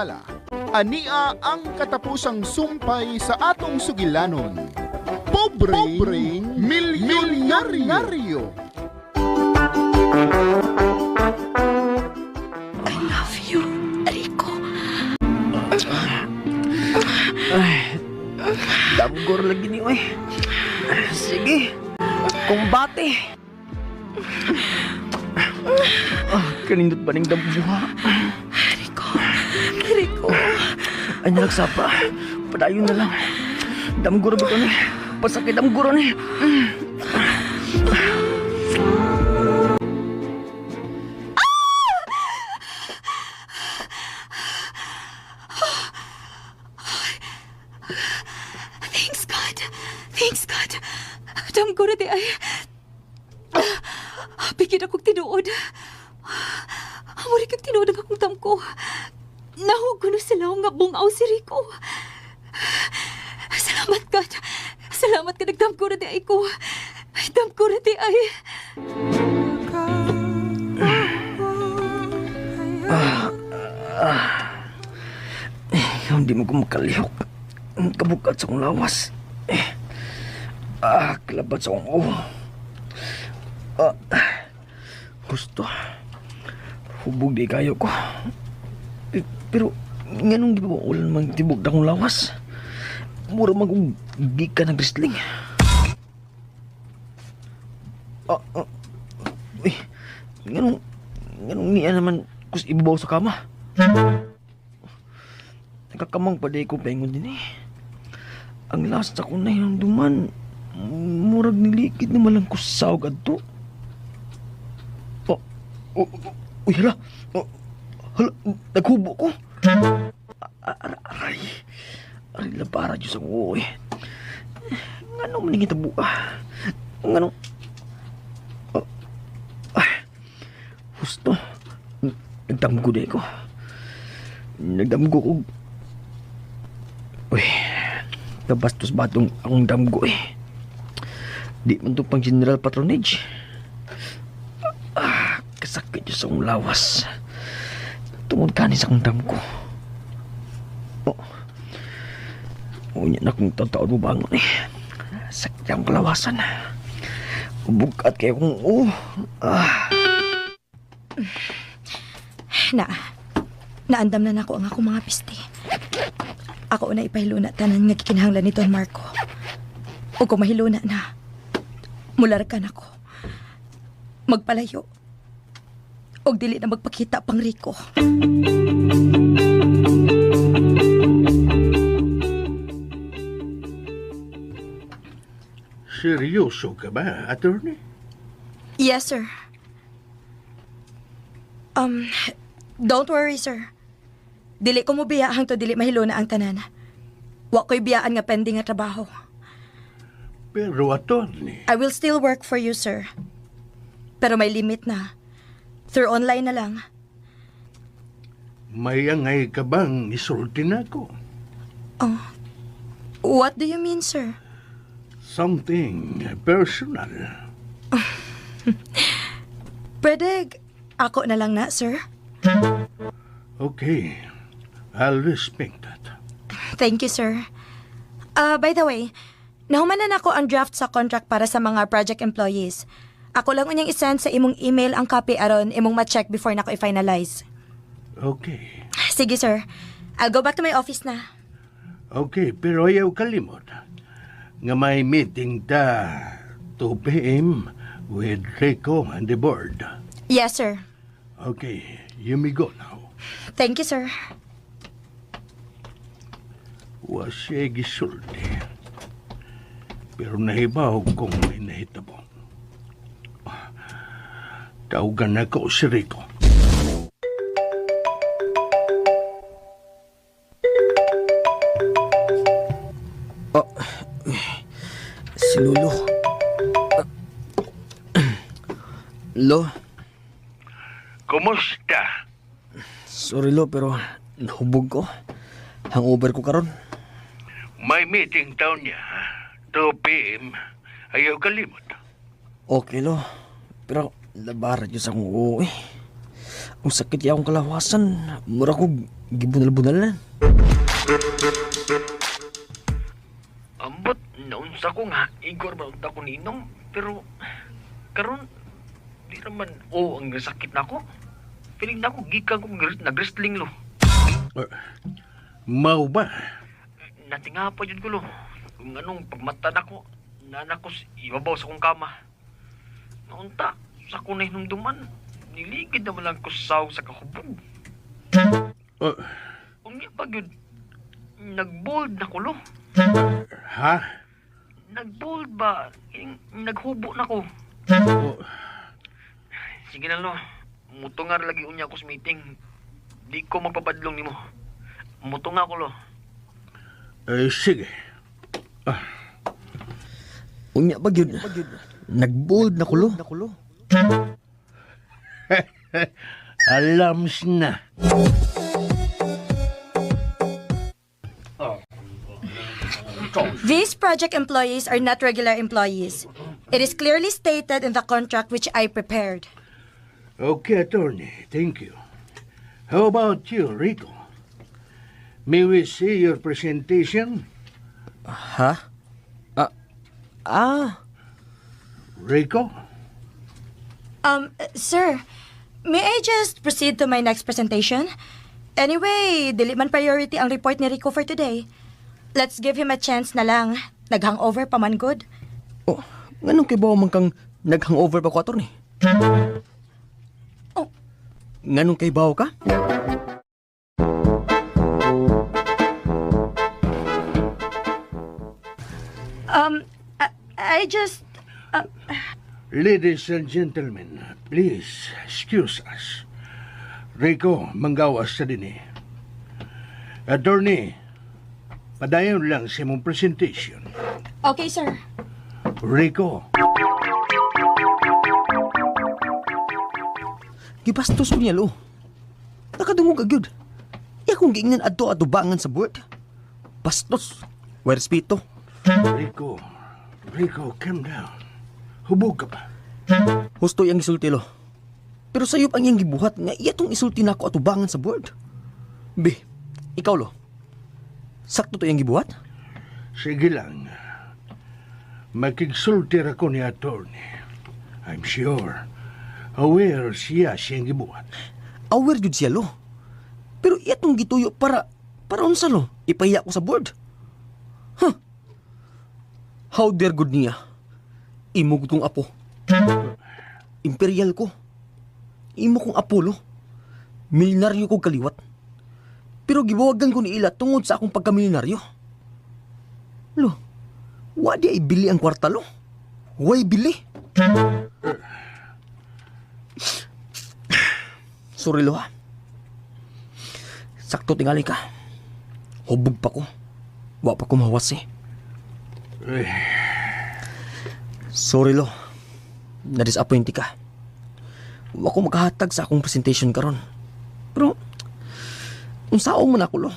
higala, ania ang katapusang sumpay sa atong sugilanon. Pobre, Pobreng Milyonaryo. I love you, Rico. Damgor lagi ni oy. Sige. Kumbate. Ah, kanindot ba ning dambuha? Rico. Rico. Ay nalagsapa. Padayon na lang. Damgor ba ni? Pasakit damgor ni. Thanks God. Thanks God. Damgo na di ay. Bigyan akong tinuod. Amuri kang tinuod ang akong tamko. Nahugo na sila nga bungaw si Rico. Salamat God. Salamat ka nagdamgo na di ay ko. Damgo na di ay. Hindi mo ko makalihok. Ang kabukat sa akong lawas. Eh, ah, kalabat sa akong ulo. Ah, gusto. Hubog di kayo ko. Eh, pero, nganong di ba ulan man tibok na akong lawas? Mura man kong gikan ng wrestling. Ah, ah, uy, nganong niya naman kus ibabaw sa kama? Nagkakamang pa di ko paingon din eh. Ang last ako na yung duman, murag nilikid na malang kusaw adto. Oh, oh, oh, uy, hala. Oh, hala, naghubo ko. Aray. Aray, labara Diyos ang uwi. Ngano man yung hitabo ah? Ngano? Oh, ah, husto. Nagdamgo di ko. Nagdamgo ko. Uy, kabastos ba itong akong damgo eh? Di man to pang general patronage. Ah, kasakit yun sa akong lawas. Tungod kani sa akong damgo. Oh. Unya na kung tataon mo bangon eh. Sakit ang kalawasan. Bukat kayo kung oh. Ah. Na, naandam na nako ang akong mga pisti. Ako na ipahiluna tanan nga gikinahanglan ni Don Marco. O kung mahiluna na, mularkan ako. Magpalayo. Og dili na magpakita pang Rico. Seryoso ka ba, attorney? Yes, sir. Don't worry, sir. Dili ko mo biya hangtod dili mahiluna ang tanan. Wa ko'y biyaan nga pending nga trabaho. Pero attorney, I will still work for you, sir. Pero may limit na. Through online na lang. May angay ka bang isulti na ako? Oh. What do you mean, sir? Something personal. Pwede ako na lang na, sir. Okay, I'll respect that. Thank you, sir. By the way, nahumanan ako ang draft sa contract para sa mga project employees. Ako lang unyang isend sa imong email ang copy aron imong ma-check before nako i-finalize. Okay. Sige, sir. I'll go back to my office na. Okay, pero ayaw kalimot nga may meeting ta 2 p.m. with Rico and the board. Yes, sir. Okay, you may go now. Thank you, sir. Wa siya gisulti. Pero nahibaw kung may nahitabo. Tawagan nako si Rico. Oh, si Lolo. Lo, Kumusta? Sorry Lo, pero nahubog ko. Hangover ko karon. May meeting ta unya. 2 p.m. Ayaw kalimot. Okay, Lo. Pero labara Diyos akong uwi. Ang sakit ya akong kalawasan. Mura ko gibunal-bunalan. Ambot, naunsa ko nga. Igor ba unta ko ninong? Pero, karon di naman oh, ang sakit na ako. Feeling na ako, gikan ko nag-wrestling lo. Mao ba? Natinga pa yun ko lo. Kung anong pagmata nako, nanako ibabaw sa kong kama. Naunta, sa ko na hinumduman, niligid naman lang ko saw sa kahubog. Unya pa gyud, nagbold na ko lo. Ha? Nagbold ba? Naghubo na ko. Oh, Sige na lo, mutungar lagi unya ko sa meeting. Di ko magpabadlong nimo. Mutunga ko lo. Eh, sige. Unya ba gyud? Nagbold na ko lo. Alams na. These project employees are not regular employees. It is clearly stated in the contract which I prepared. Okay, attorney. Thank you. How about you, Rico? May we see your presentation? Ha? Ah. Rico? Sir, may I just proceed to my next presentation? Anyway, dili man priority ang report ni Rico for today. Let's give him a chance na lang. Nag-hangover pa man good. Oh, nganong kay bawo man kang nag-hangover pa ko, attorney? Oh. Nganong kay bawo ka? I just. Ladies and gentlemen, please excuse us. Rico, manggawas sa din eh. Attorney, padayon lang sa imong presentation. Okay, sir. Rico, Gibastos ko niya lo. Nakadungog ka gyud. Iya kong giingnan adto atubangan sa board. Bastos. Way respeto. Rico, Rico, calm down. Hubog ka pa. Husto iyang gisulti lo. Pero sayop ang iyang gibuhat nga iya tong isulti nako atubangan sa board. Be, ikaw lo. Sakto to iyang gibuhat? Sige lang. Makigsulti ra ko ni attorney. I'm sure. Aware siya siyang gibuhat. Aware jud siya lo. Pero iya tong gituyo para unsa lo? Ipahiya ko sa board. Huh. How dare good niya. Imo gud kong apo. Imperial ko. Imo kong apo lo. Milyonaryo ko kaliwat. Pero gibuwagan ko ni ila tungod sa akong pagkamilyonaryo. Lo, wa di ay bili ang kwarta lo. Way bili. Sorry lo ha. Sakto tingali ka. Hubog pa ko. Wa pa ko mawas eh. Eh, Sorry lo. Na-disappoint ka. Wa ko makahatag sa akong presentation karon. Pero unsaon man ako lo.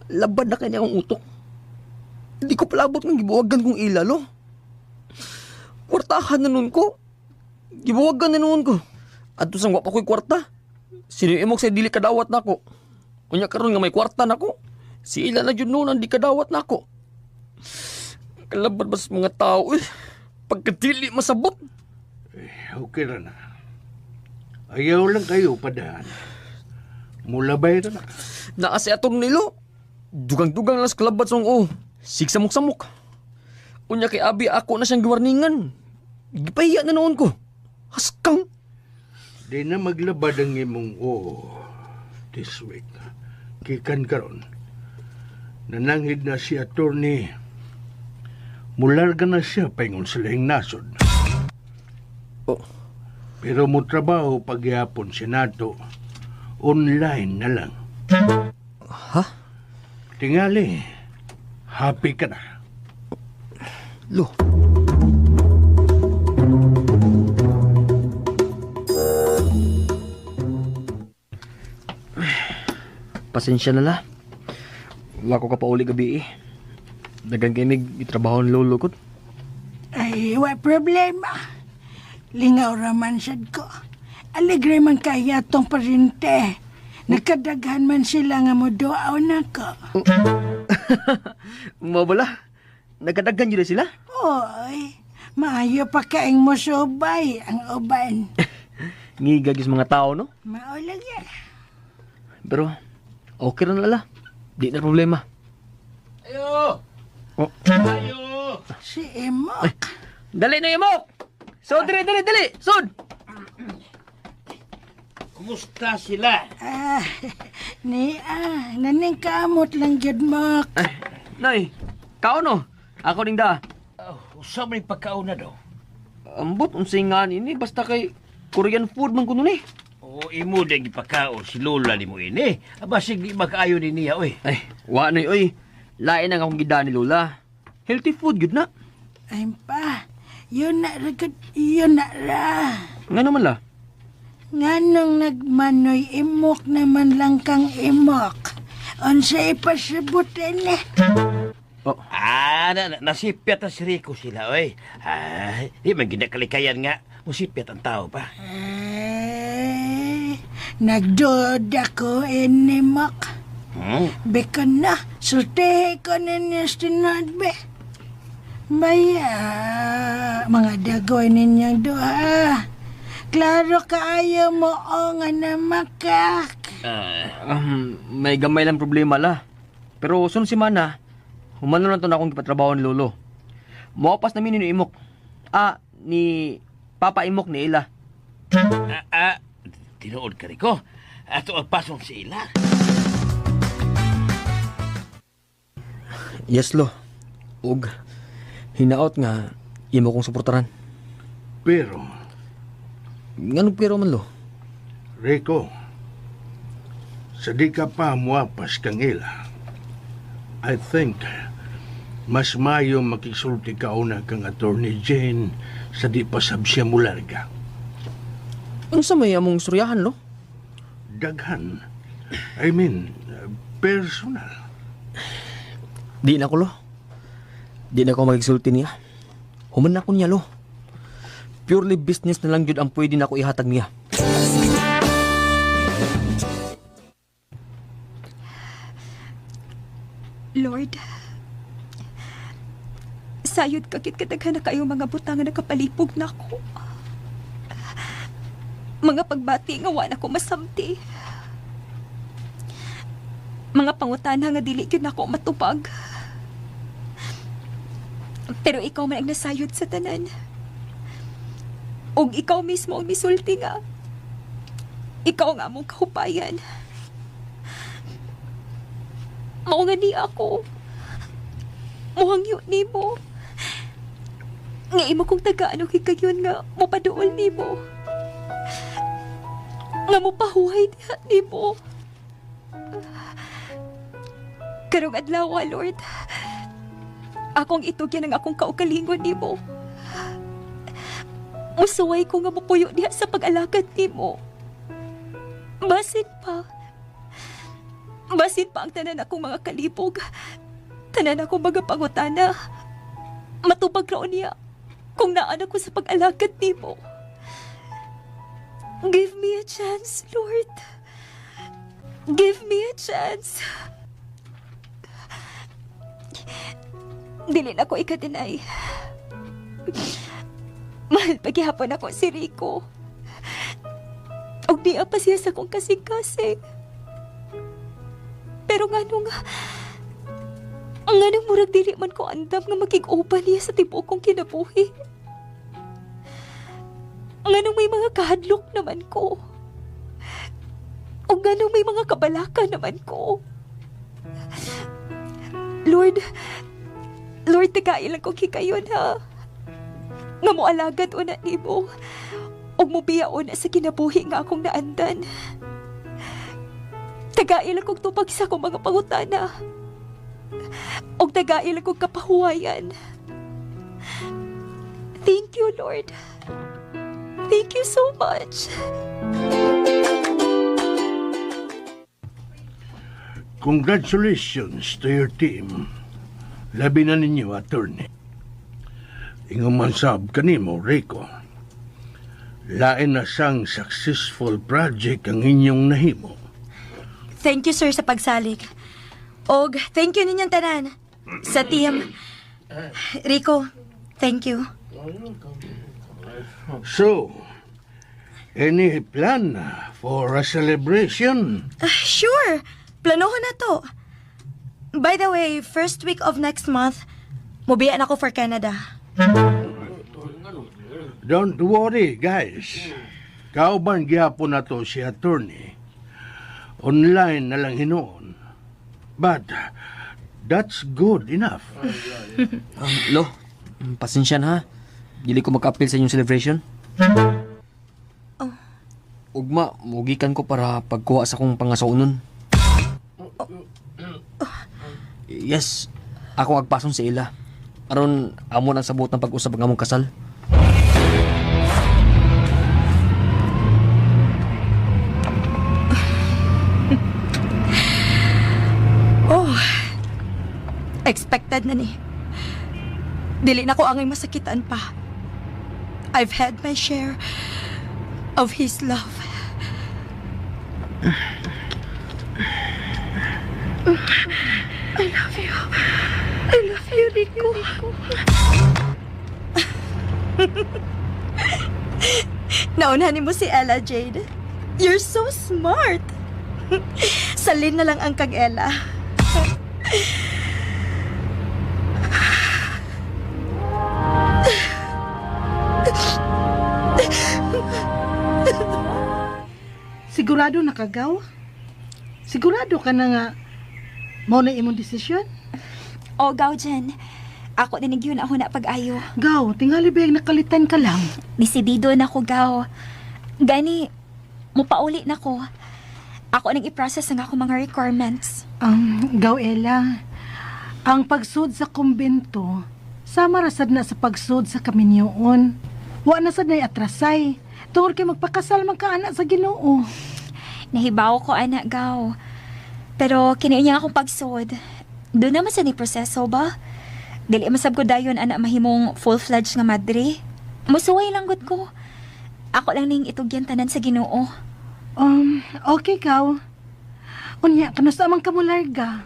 Labad na kay niya akong utok. Di ko palabot ng gibuwagan kong ila lo. Kwartahan na nun ko. Gibuwagan na nun ko. Adto sang wa pa ko'y kwarta. Sino imog sa dili kadawat nako. Unya karon nga may kwarta nako. Si ila na jud noon ang di kadawat nako. Kalabad ba sa mga tao eh. Pagkadili masabot. Okay ra na. Ayaw lang kayo padaan. Mulabay ra na. Naa si atong nilo. Dugang-dugang lang sa kalabad sa oh. Sigsamok-samok. Unya kay Abi ako na siyang giwarningan. Gipahiya na noon ko. Haskang. Di na maglabad ang imong oo this week. Kikan karon. Nananghid na si attorney. Mularga na siya paingon sa lahing nasod. Oh, Pero mo trabaho pagyapon si nato. Online na lang. Ha? Tingali, happy ka na. Lo. Pasensya na la. Wala ko ka pauli gabi eh. Dagang kinig itrabaho ni lolo ko. Ay, wa problema. Lingaw raman sad ko. Alegre man kaya tong parente. Nakadaghan man sila nga moduaw nako. Mabala. Nagkadaghan yun na sila. Oy, maayo pa kaing mosubay ang uban. Ngigag yung mga tao, no? Mao lagi. Pero, okay ra na la. Di na problema. Ayo! Oh. Ayo! Si Imok. Dali na yamok! So, dali, dali, dali! Sod! Kumusta sila? Ah, ni ah, naning kamot lang gyud mok. Ay, nay, kao no? Ako ning da. Oh, usa man yung pagkauna daw. Ambot, unsay nga ini, basta kay Korean food man kuno ni. O imo din gipakaon si Lola nimo ini. Aba sige makaayo ni niya oy. Ay, wa na oy. Lain ang akong gida ni Lola. Healthy food gyud na. Ay pa, yun na ra gud, yun na ra. Nga naman la. Nganong nagmanoy imok naman lang kang imok. Unsa ipasabot ini? Oh, Ah, nasipyat na si Rico sila oy. Ah, di man ginakalikayan nga. Musipyat ang tao pa. Ay, nagduda ko ini mok. Bikon na, sultihi ko ninyo sinod be. Baya, mga dagoy ninyong duha. Klaro kaayo mo o nga namakak. Ah, may gamay lang problema la. Pero sun si Mana, humano lang to na akong gipatrabaho ni Lolo. Mopas na ni Imok. Ah, ni Papa Imok ni Ila. ah, ah, tinuod ka Rico. Ato ang pasong si ila. Yes, lo. Ug hinaot nga imo kong suportaran. Pero, Nganong pero man lo? Rico, sa di ka pa muapas kang ila, I think mas mayo makisulti ka una kang Attorney Jane sa di pa sab siya mularga. Unsa may among istoryahan lo? Daghan. I mean, personal. Di na ko lo. Di na ko magigsulti niya. Human na ko niya lo. Purely business na lang jud ang pwede na ako ihatag niya. Lord, sayod ka kit kadaghan na kayo mga butang nga nakapalipog na ako. Mga pagbati nga wa na ko masamti. Mga pangutana nga dili gyud nako matupag. Pero ikaw man ang nasayod sa tanan. Og ikaw mismo ang misulti nga. Ikaw nga among kahupayan. Mao nga ni ako. Muhangyo nimo. Nga imo kong tagaan og higayon nga mopaduol nimo. Nga mopahuhay diha nimo. Karong adlaw, Lord. Akong itugyan ang akong kaugalingon nimo. Musuway ko nga mopuyo diha sa pag-alagad nimo. Basin pa. Basin pa ang tanan akong mga kalibog. Tanan akong mga pangutana. Matubag raon niya kung naan ako sa pag-alagad nimo. Give me a chance, Lord. Give me a chance. Dili na ko ikadenay. Mahal paghihapon ako si Rico. Og niya pa siya sa akong kasing-kasing. Pero nganong murag dili man ko andam nga makig-uban niya sa tibuok kong kinabuhi. Nganong may mga kahadlok naman ko. O nganong may mga kabalaka naman ko. Lord, Lord, tagai lang kong hikayon ha. Nga moalagad una nimo. Ug mobiya una sa kinabuhi nga akong naandan. Tagai lang kong tupag sa akong mga pangutana. Og tagai lang kong kapahuwayan. Thank you, Lord. Thank you so much. Congratulations to your team. Labi na ninyo, attorney. Ingon man sab kanimo, Rico. Lain na sang successful project ang inyong nahimo. Thank you, sir, sa pagsalig. Og thank you ninyong tanan. Sa team. Rico, thank you. So, any plan for a celebration? Ah, sure. Planohon na to. By the way, first week of next month, mubiya na ako for Canada. Don't worry, guys. Kauban gihapon na to si attorney. Online na lang hinuon. But that's good enough. Lo, pasensya na ha. Dili ko maka-apil sa inyong celebration. Oh. Ugma, mugikan ko para pagkuha sa akong pangasaunon. Yes, ako agpason sa ila. Aron amo nang sabot ng pag-usap ang among kasal. Oh, expected na ni. Dili na ko angay masakitan pa. I've had my share of his love. I love you. I love you, Rico. Naunahan mo si Ella, Jade. You're so smart. Salin na lang ang kag Ella. Sigurado nakagaw? Sigurado ka na nga mao na imong desisyon? O, gaw dyan. Ako na nagyun ako na pag-ayo. Gaw, tingali ba yung nakalitan ka lang? Desidido na ko, gaw. Gani, mupauli na ko. Ako nang i-process ang ako mga requirements. Gaw Ella, ang pagsud sa kumbento, sama ra sad na sa pagsud sa kaminyoon. Wa na sad nay atrasay. Tungod kay magpakasal man ka ana sa Ginoo. Nahibaw ko, anak, gaw. Pero kiniyon niya akong pagsud. Doon naman sa ni proseso ba? Dili masab ko dayon anak mahimong full-fledged nga madre. Musuway lang gud ko. Ako lang ning itugyan tanan sa Ginoo. Okay gaw. Unya, kanusta man ka mo larga?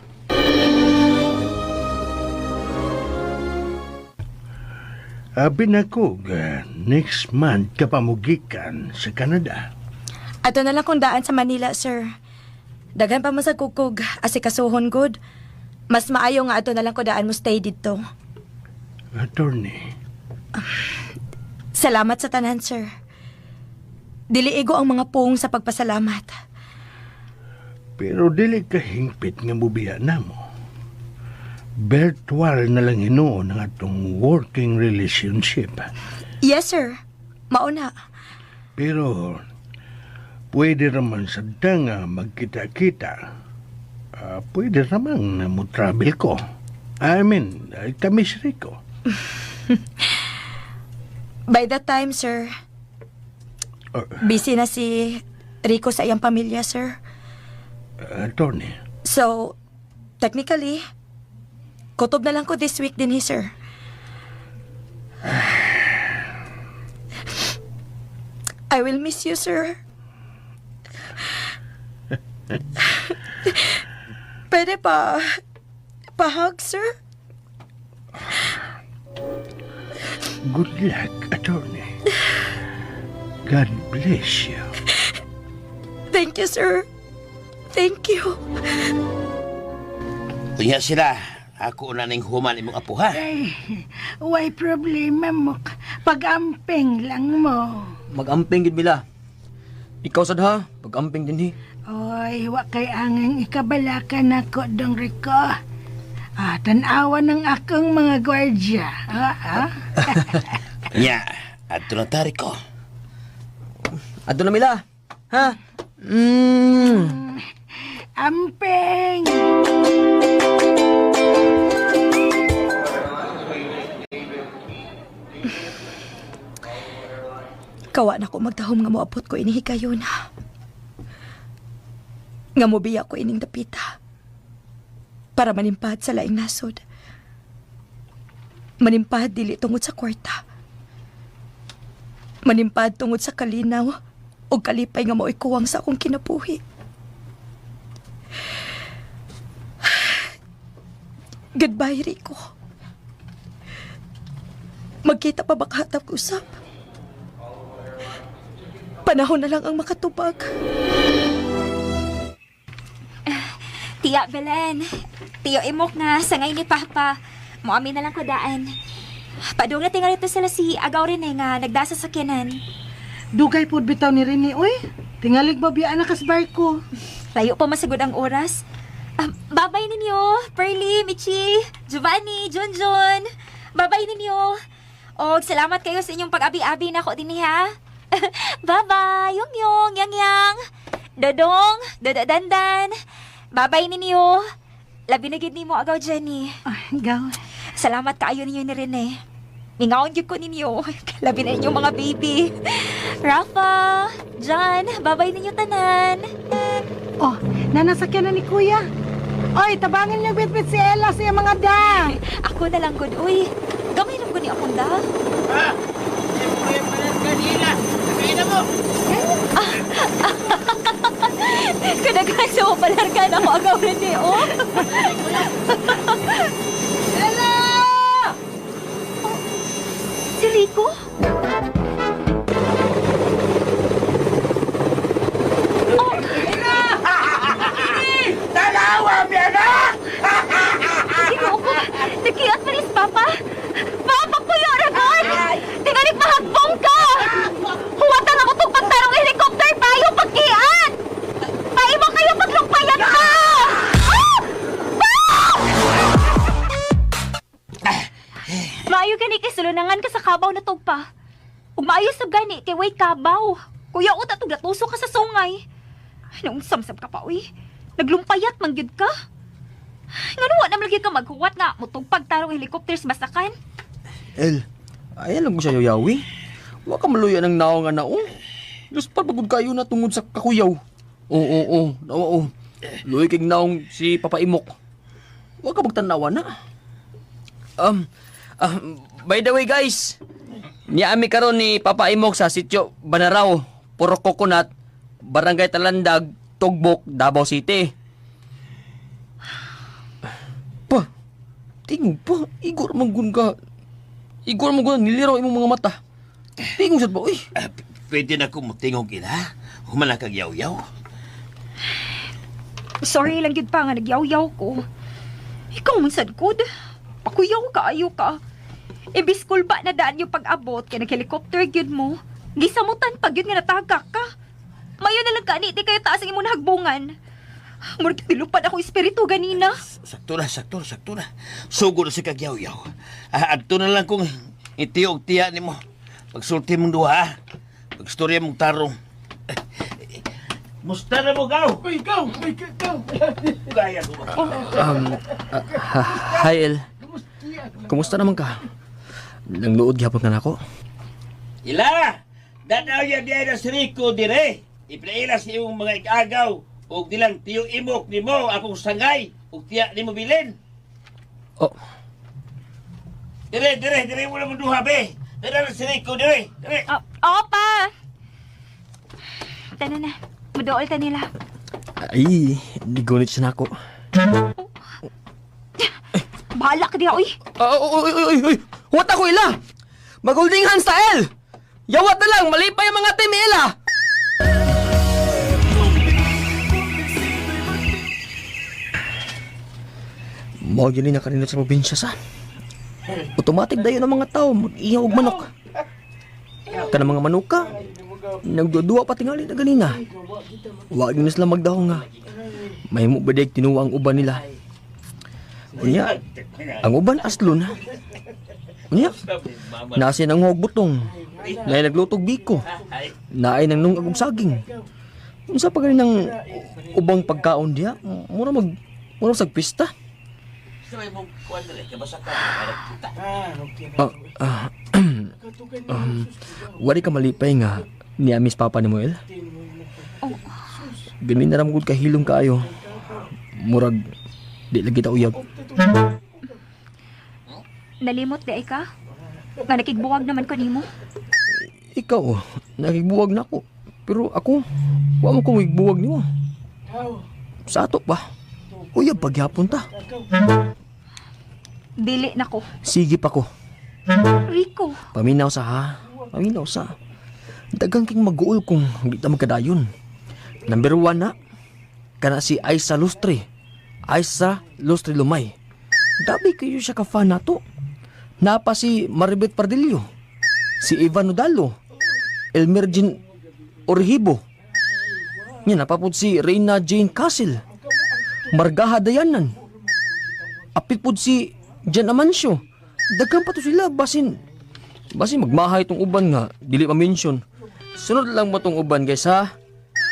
Abi na ko, ga, next month ka pamugikan sa Canada. Ato na lang kung daan sa Manila, sir. Daghan pa man sa kukog, asikasuhon good. Mas maayo nga ato na lang ko daan mo stay dito. Attorney, Salamat sa tanan, sir. Dili igo ang mga puong sa pagpasalamat. Pero dili ka hingpit nga mubiya na mo. Virtual na lang hinuon ang atong working relationship. Yes, sir. Mauna. Pero pwede raman sa nga magkita-kita. Ah, pwede raman na mo travel ko. I mean, ay, kami si Rico. By that time, sir, busy na si Rico sa iyang pamilya, sir. Attorney, So, technically, kutob na lang ko this week din, sir. I will miss you, sir. Pwede pa, pa-hug, sir? Good luck, attorney. God bless you. Thank you, sir. Thank you. Unya sila, ako na ning human imong apo ha. Ay, way problema mo. Pag-amping lang mo. Magamping gid mila. Ikaw sad ha, pag-amping din hi. Oy, wa kay angang ikabalakan nako dong Rico. Ah, tan-awa ng akong mga gwardya. Ah, ah. Nya, adto na ta, Rico. Adto na mila. Ha? Amping! Kawa na ko magtahom nga moabot ko ini higayon. Nga mobiya ko ining dapita. Para manimpad sa laing nasod. Manimpad dili tungod sa kwarta. Manimpad tungod sa kalinaw o kalipay nga mao'y kuwang sa akong kinabuhi. Goodbye, Rico. Magkita pa ba kahatap usap? Panahon na lang ang makatubag. Tiya Belen, Tiyo Imok nga sangay ni Papa. Moami na lang ko daan. Padung na tingali to sila si Agaw rin eh nga nagdasa sa sakyanan. Dugay pud bitaw ni Rene oy. Tingalig ba biya na kas barko? Layo pa masagod ang oras. Ah, babay ninyo, Pearly, Michi, Giovanni, Junjun. Babay ninyo. Og salamat kayo sa inyong pag-abi-abi na ako din ha. Bye-bye, yung yung, yang yang. Dodong, dododandan. Babay ninyo. Labi na gid nimo agaw Jenny. Ay, gaw. Salamat kaayo ninyo ni Rene. Mingaon gyud ko ninyo. Labi na inyong mga baby. Rafa, John, babay ninyo tanan. Oh, nanasakyan na ni Kuya. Oy, tabangan niyo bitbit si Ella sa iyang mga da. Ako na lang gud uy. Gamay ra gud ni akong da. Ha? Siyempre, manan kanina. Sabihin na mo. Kadaghan sa palargan ako agaw Rene oh. Ella! Si Rico? Tanawa, mi anak! Ginoo ko. Nakiat man is Papa. Papa kuya ragon. Tingalig mahagbong ka. Huwatan ako tong pagtarong helicopter payo pagkiat. Paimo kayo paglumpayan ka. Ah! Ah! Maayo gani kay sulunangan ka sa kabaw na tugpa. Ug maayo sab gani kay way kabaw. Kuya uta tug natuso ka sa sungay. Noong samsam ka pa uy. Naglumpayat man gyud ka. Ngano wa naman lagi ka maghuwat nga mutugpag tarong helicopter sa basakan? El, ayan lang ko siya yawi. Wa ka maluya ng naong nga naong. Luspad pagod kayo na tungod sa kakuyaw. Oo, oo, oo, nawa oo. Luoy kay naong si Papa Imok. Wa ka magtanawa na. Um, ah, by the way guys, niami karon ni Papa Imok sa sitio Banaraw, Puro Coconut, Barangay Talandag, Tugbok, Davao City. Pa, tingog pa, igor man gun ka. Igor man gun, niliraw imong mga mata. Tingog sad ba, uy. Ah, pwede na ko mutingog ila. Humana kag yaw-yaw. Sorry lang gyud pa nga nagyaw-yaw ko. Ikaw man sad gud. Pakuyaw ka ayo ka. Imbis kulba na daan yung pag-abot kay nag-helicopter gyud mo. Gisamutan pa gyud nga natagak ka. Mayo na lang kani di kayo taas ang imong nahagbungan. Murag nilupad ako espiritu ganina. Sakto na, sakto na, sakto na. Sugo na si kag yaw-yaw. Ah, adto na lang kung itiog tiya nimo. Pagsulti mong duha, ha? Pagstorya mong tarong. Musta na mo, gaw? Uy, gaw! Uy, gaw! Gaya ko ba? Hi El. Kumusta naman ka? Nangluod gyapon ka nako. Ila! Danaw yan diay na si Rico dire. Iplaila sa iyong mga ikagaw. Og dilang tiyo imok nimo akong sangay. Og tiya nimo bilin. Oh, Dire, dire, dire mo na mo duha, be. Danaw na si Rico dire. Dire. Oh, opa. Tana na. Mudool ta nila. ay, nigunit siya nako. Bahala ka diha, uy. Ah, oy, oy, oy, oy. Huwat ako ila. Mag-holding hands ta El. Yawat na lang, malipay ang mga team ila. Mao yun na kanina sa probinsya sa. Automatic dayon ang mga tao mag-ihaw og manok. Kanang mga manuka, nagduduwa pa tingali na ganina. Wa gyud na sila magdahong nga. Mahimo ba diay tinuwa ang uban nila? Unya, ang uban aslon ha. Unya, nasa nang huwag butong. Naay naglutog biko. Naay nang nung agong saging. Unsa pa gani ng ubang pagkaon diha? Mura mag mura sag pista. Ah, ah, wari ka malipay nga ni Amis Papa ni Moel. Ganin na ramgud kahilom kaayo. Murag di lagi ta uyab. Nalimot di ay ka? Nga nakigbuwag naman ko nimo. Ikaw, oh, nakigbuwag na ako. Pero ako, wa mo ko magbuwag nimo. Sa ato pa. Uyab pagyapon ta. Dili na ko. Sige pa ko. Rico, Paminaw sa ha. Paminaw sa. Dagang king mag-uol kung di ta magkadayon. Number 1 na. Kana si Aisa Lustre. Aisa Lustre Lumay. Dabi kayo siya ka-fan na to. Napa si Maribet Pardillo. Si Ivan Nodalo. Elmer Jean Orhibo. Nya napapod si Reyna Jane Castle. Margaha Dayanan. Apit pod si Jan Amancio. Daghan pa to sila basin basin magmahay tong uban nga dili ma-mention. Sunod lang mo tong uban guys ha.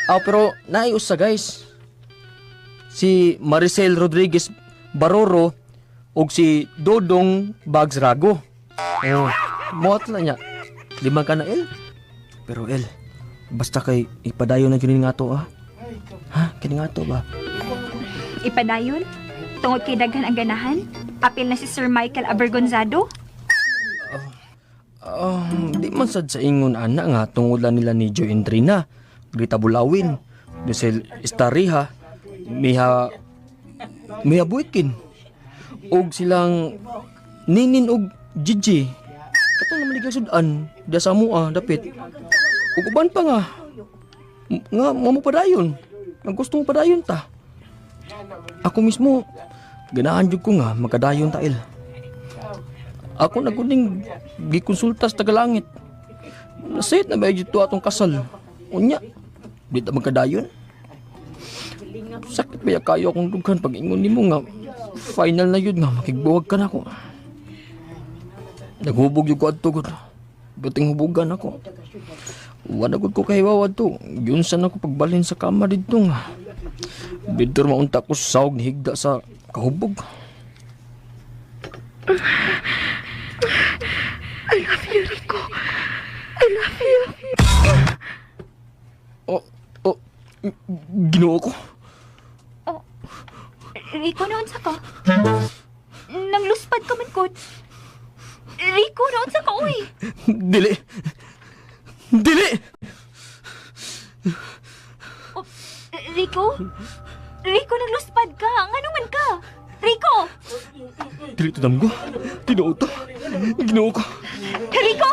Aw pero naay usa guys. Si Maricel Rodriguez Baroro ug si Dodong Bags Rago. Oh, muhat lang niya. Lima ka na El. Pero El, basta kay ipadayon na gyud nga to ah. Ha, kini nga to ba? Ipadayon? Tungod kay daghan ang ganahan? Apil na si Sir Michael Abergonzado? Di man sad sa ingon ana nga tungod lang nila ni Joy Endrina, Grita Bulawin, Dusel Estariha, Miha Miha Buikin. Og silang Ninin og Gigi. Katong naman ligay sudan, da sa mua dapit. Ug uban pa nga. Nga mo padayon. Ang gusto mo padayon ta. Ako mismo ganahan jud ko nga magkadayon ta il. Ako na kuning gikonsulta sa tagalangit. Nasayit na ba dito atong kasal? Unya, di ta magkadayon. Sakit ba kayo akong dughan pag ingon nimo nga final na yun nga makigbuwag ka na ako. Naghubog yung ko adto gud. Buting hubugan ako. Wala gud ko kahiwaw adto. Yun san ako pagbalhin sa kama didto nga. Didto maunta ko sawg ni higda sa kahubog. I love you, Rico. I love you. Oh, oh, Ginoo ko. Oh, Rico, naon sa ka? Nangluspad ka man ko. Rico, naon sa ka, uy? Dili. Dili. Oh, Rico? Rico, nagluspad ka. Ngano man ka? Rico! Dili to damgo. Tinuod to. Ginoo ko. Rico!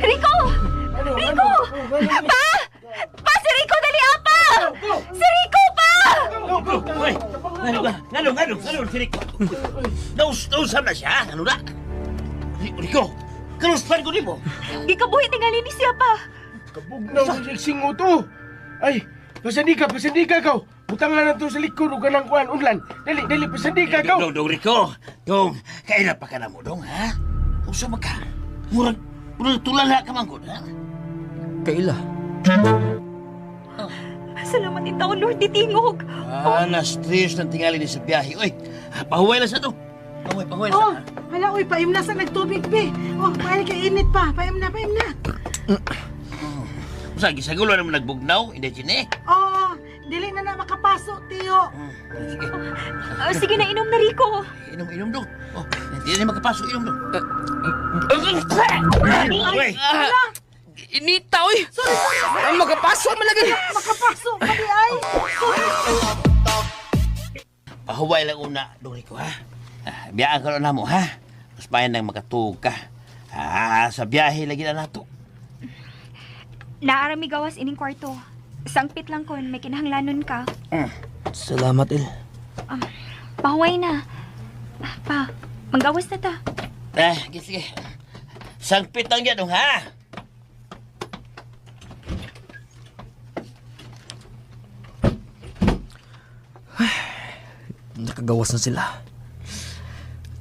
Rico! Rico! Pa! Pa, si Rico, dali pa! Si Rico, pa! Uy, ngano ka? Ngano, ngano, ngano, si Rico. Nausam na siya, ano na? Rico, kaluspan ko nimo. Gikabuhi tingali ni siya pa. Kabugnaw sa singo to. Ay, pasandika, pasandika kaw. Butang na to sa likod ug kanang kuan unlan. Dali, dali, pasandika kaw. Dong, dong, Rico. Dong, kaila pa ka na mo, dong, ha? Usa man ka. Murag, murag tulala ka man gud, ha? Kaila. Salamat in taon, Lord, ditingog. Ah, na-stress ng tingali ni sa biyahe. Uy, pahuway lang sa to. Pahuway, pahuway lang Oh, sa. hala uy, paim na sa nagtubig be. Oh, paim kay init pa. Paim na, paim na. Usa, gisagulo naman nagbugnaw, hindi chine. Oo, dili na na makapasok, tiyo. Sige, Ah, sige na, inom na, Rico. inom, inom dong. Oh, hindi na makapasok, inom dong. Uy, Inita oy. Sorry, sorry. Ang makapasok man lagi. Makapasok pa di ay. Pahuway lang una, dong Rico, ha? Ah, biyaan ka na mo, ha? Mas mayan nang makatuog ka. Ah, sa biyahe lagi na nato. Naarami gawas ining kwarto. Sangpit lang kon, may kinahanglanon ka. Salamat El. Pahuway na. Pa, manggawas na ta. Eh, sige, sige. Sangpit lang yan, dong, ha? Nakagawas na sila.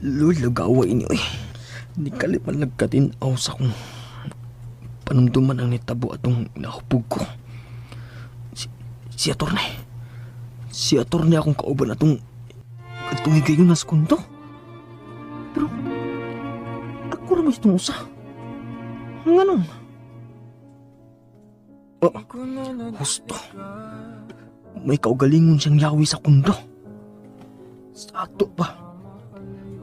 Lord, lugawa ini oy. Di kalit man nagkatinaw sa kong panumduman ang nitabo atong nahupog ko. Si atorne. Si atorne akong kauban atong atong higayon na sa kundo. Pero ako ra itong usa. Nganong? Oh, husto. May kaugalingon siyang yawi sa kundo. Sa ato pa.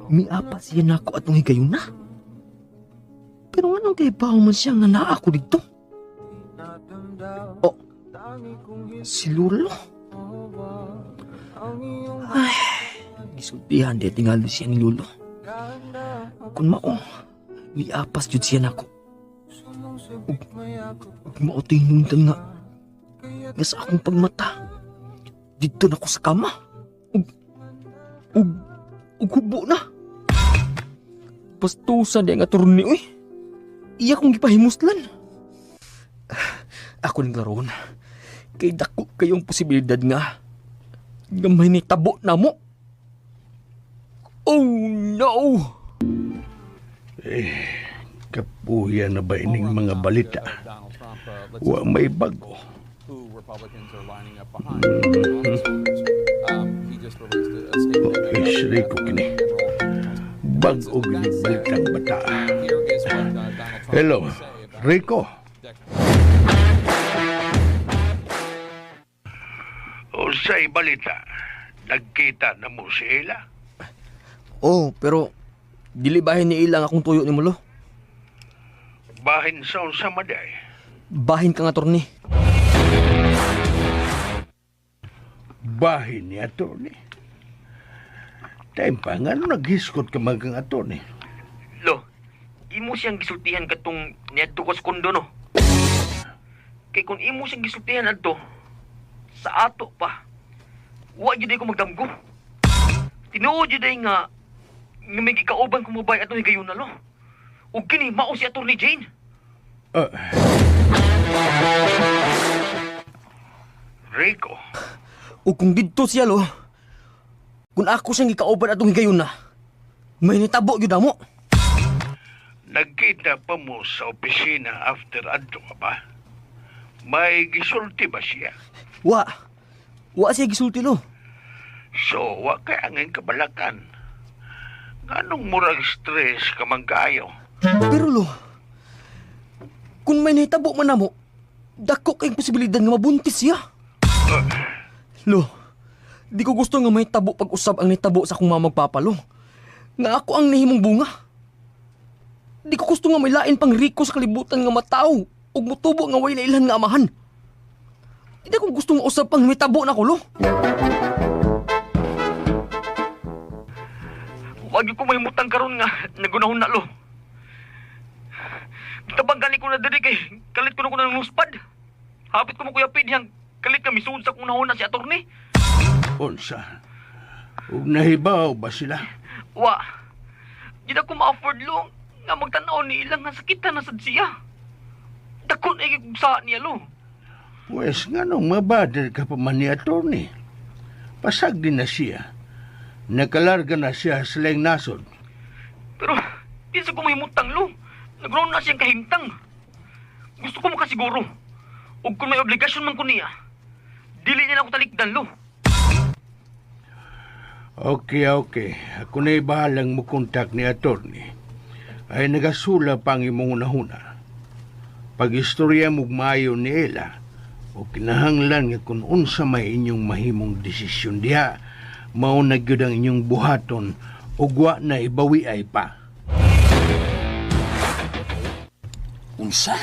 Miapa siya nako atong higayon na. Pero nga nung Anong kay bawo man siya nga naa ako dito? Oh, si Lolo. Ay, gisultihan di tingali siya ni Lolo. Kung mao, miapas jud siya nako. Ug mao tinungtan nga nga sa akong pagmata. Didto na ko sa kama. Ug ug ug hubo na. Pastusan di ang attorney, uy. Iya kong gipahimuslan. Ako ning laron. Kay dako kayong posibilidad nga nga may nitabo na mo. Oh no! Kapuya na ba ining mga balita? Wa may bago. Okay, Rico kini. Bag-o gini balitang bata. Hello, Rico. Unsay balita? Nagkita na mo si Ella? Oh, pero dili bahin ni ilang akong tuyo ni mo lo. Bahin sa unsa maday. Bahin kang attorney. Bahin ni attorney. Time pa, nga nung naghiskot ka man kang attorney? Lo, imo siyang gisultihan katong niadto ko sa kondo no. Kay kung imo siyang gisultihan adto sa ato pa, wa jud ay ko magdamgo. Tinuod jud ay nga nga may gikauban kong babae atong higayon na lo. Ug kini mao si Attorney Jane. Rico, Ug kung didto siya lo, kung ako siyang gikauban atong higayon na, may nitabo gyud amo. Nagkita pa mo sa opisina after adto ka ba? May gisulti ba siya? Wa. Wa siya gisulti lo. So, wa kay angin kabalakan. Nganong murag stress ka man kaayo? Pero lo, kung may nahitabo man namo, dako kayong posibilidad nga mabuntis siya. Lo, di ko gusto nga may tabo pag-usab ang nahitabo sa akong mamagpapalo. Nga ako ang nahimong bunga. Di ko gusto nga may lain pang riko sa kalibutan nga matao ug mutubo nga way ilhan nga amahan. Di ko gusto nga usab pang may tabo na ko, lo. Wag ko mahimutang karon nga nagunahon na lo. Tabang gani ko na diri kay kalit ko na ko ng luspad. Hapit ko mo Kuya Pid yang kalit kami sud sa kunahon na si attorney. Unsa? Ug nahibaw ba sila? Wa. Di na ko ma-afford lo nga magtan-aw ni ilang nga sakitan na sad siya. Dakon ay sa niya lo. Pwes nganong mabader ka pa man ni attorney? Pasag din na siya. Nakalarga na siya sa laing nasod. Pero di sa ko mahimutang lo. Nagron na siyang kahimtang. Gusto ko makasiguro. Ug kung may obligasyon man ko niya, dili niya na ako talikdan lo. Okay, okay. Ako na'y bahalang mo kontak ni attorney. Ay nagasula pa ang imong unahuna. Pag-istorya mo maayo ni Ella, o kinahanglan nga kung unsa may inyong mahimong desisyon diha, mao na gyud ang inyong buhaton ug wa na ibawiay pa. Unsa?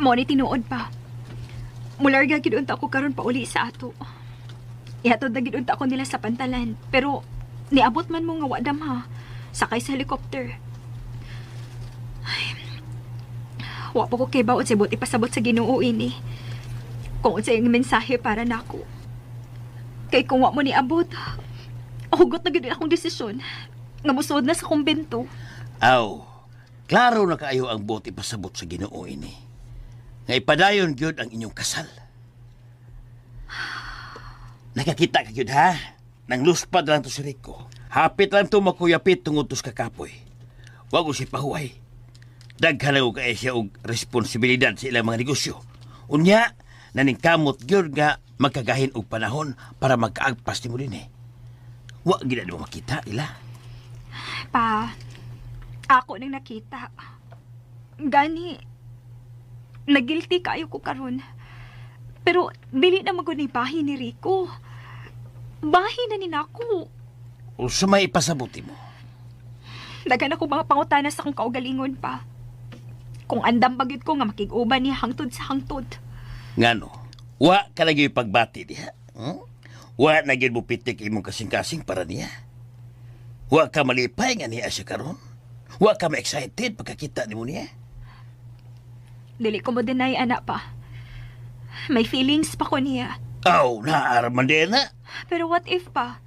Mo ni tinuod pa. Mularga gid unta ko karon pauli sa ato. Ihatod na gid unta ko nila sa pantalan, pero niabot man mo nga wa damha sakay sa helicopter. Ay, wa pa ko kay baot sa buot ipasabot sa Ginoo ini. Kung unsay ang mensahe para nako. Kay kung wa mo niabot, hugot na gid akong desisyon nga mosuod na sa kumbento. Aw, klaro na kaayo ang buot ipasabot sa Ginoo ini. Nga ipadayon gyud ang inyong kasal. Nakakita ka gyud ha? Nang luspad lang to si Rico. Hapit lang to makuyapit tungod to sa kakapoy. Wag ko si pahuway. Daghan lang kay siya og responsibilidad sa ilang mga negosyo. Unya, naningkamot gyud nga magkagahin og panahon para magkaagpas nimo dinhi. Wa gid na mo makita ila. Pa, ako nang nakita. Gani, nagilty kayo ko karon. Pero dili na magud ni bahin ni Rico. Bahin na ni nako. Unsa may ipasabuti mo? Daghan ako mga pangutana sa akong kaugalingon pa. Kung andam ba gyud ko nga makig-uban niya hangtod sa hangtod. Ngano, wa ka lagi pagbati diha. Wa na gyud mo pitik imong kasing-kasing para niya. Wa ka malipay nga niya siya karon. Wa ka ma-excited pagkakita nimo niya. Dili ko mo deny, ana pa. May feelings pa ko niya. Aw, naa ra man din na. Pero what if pa?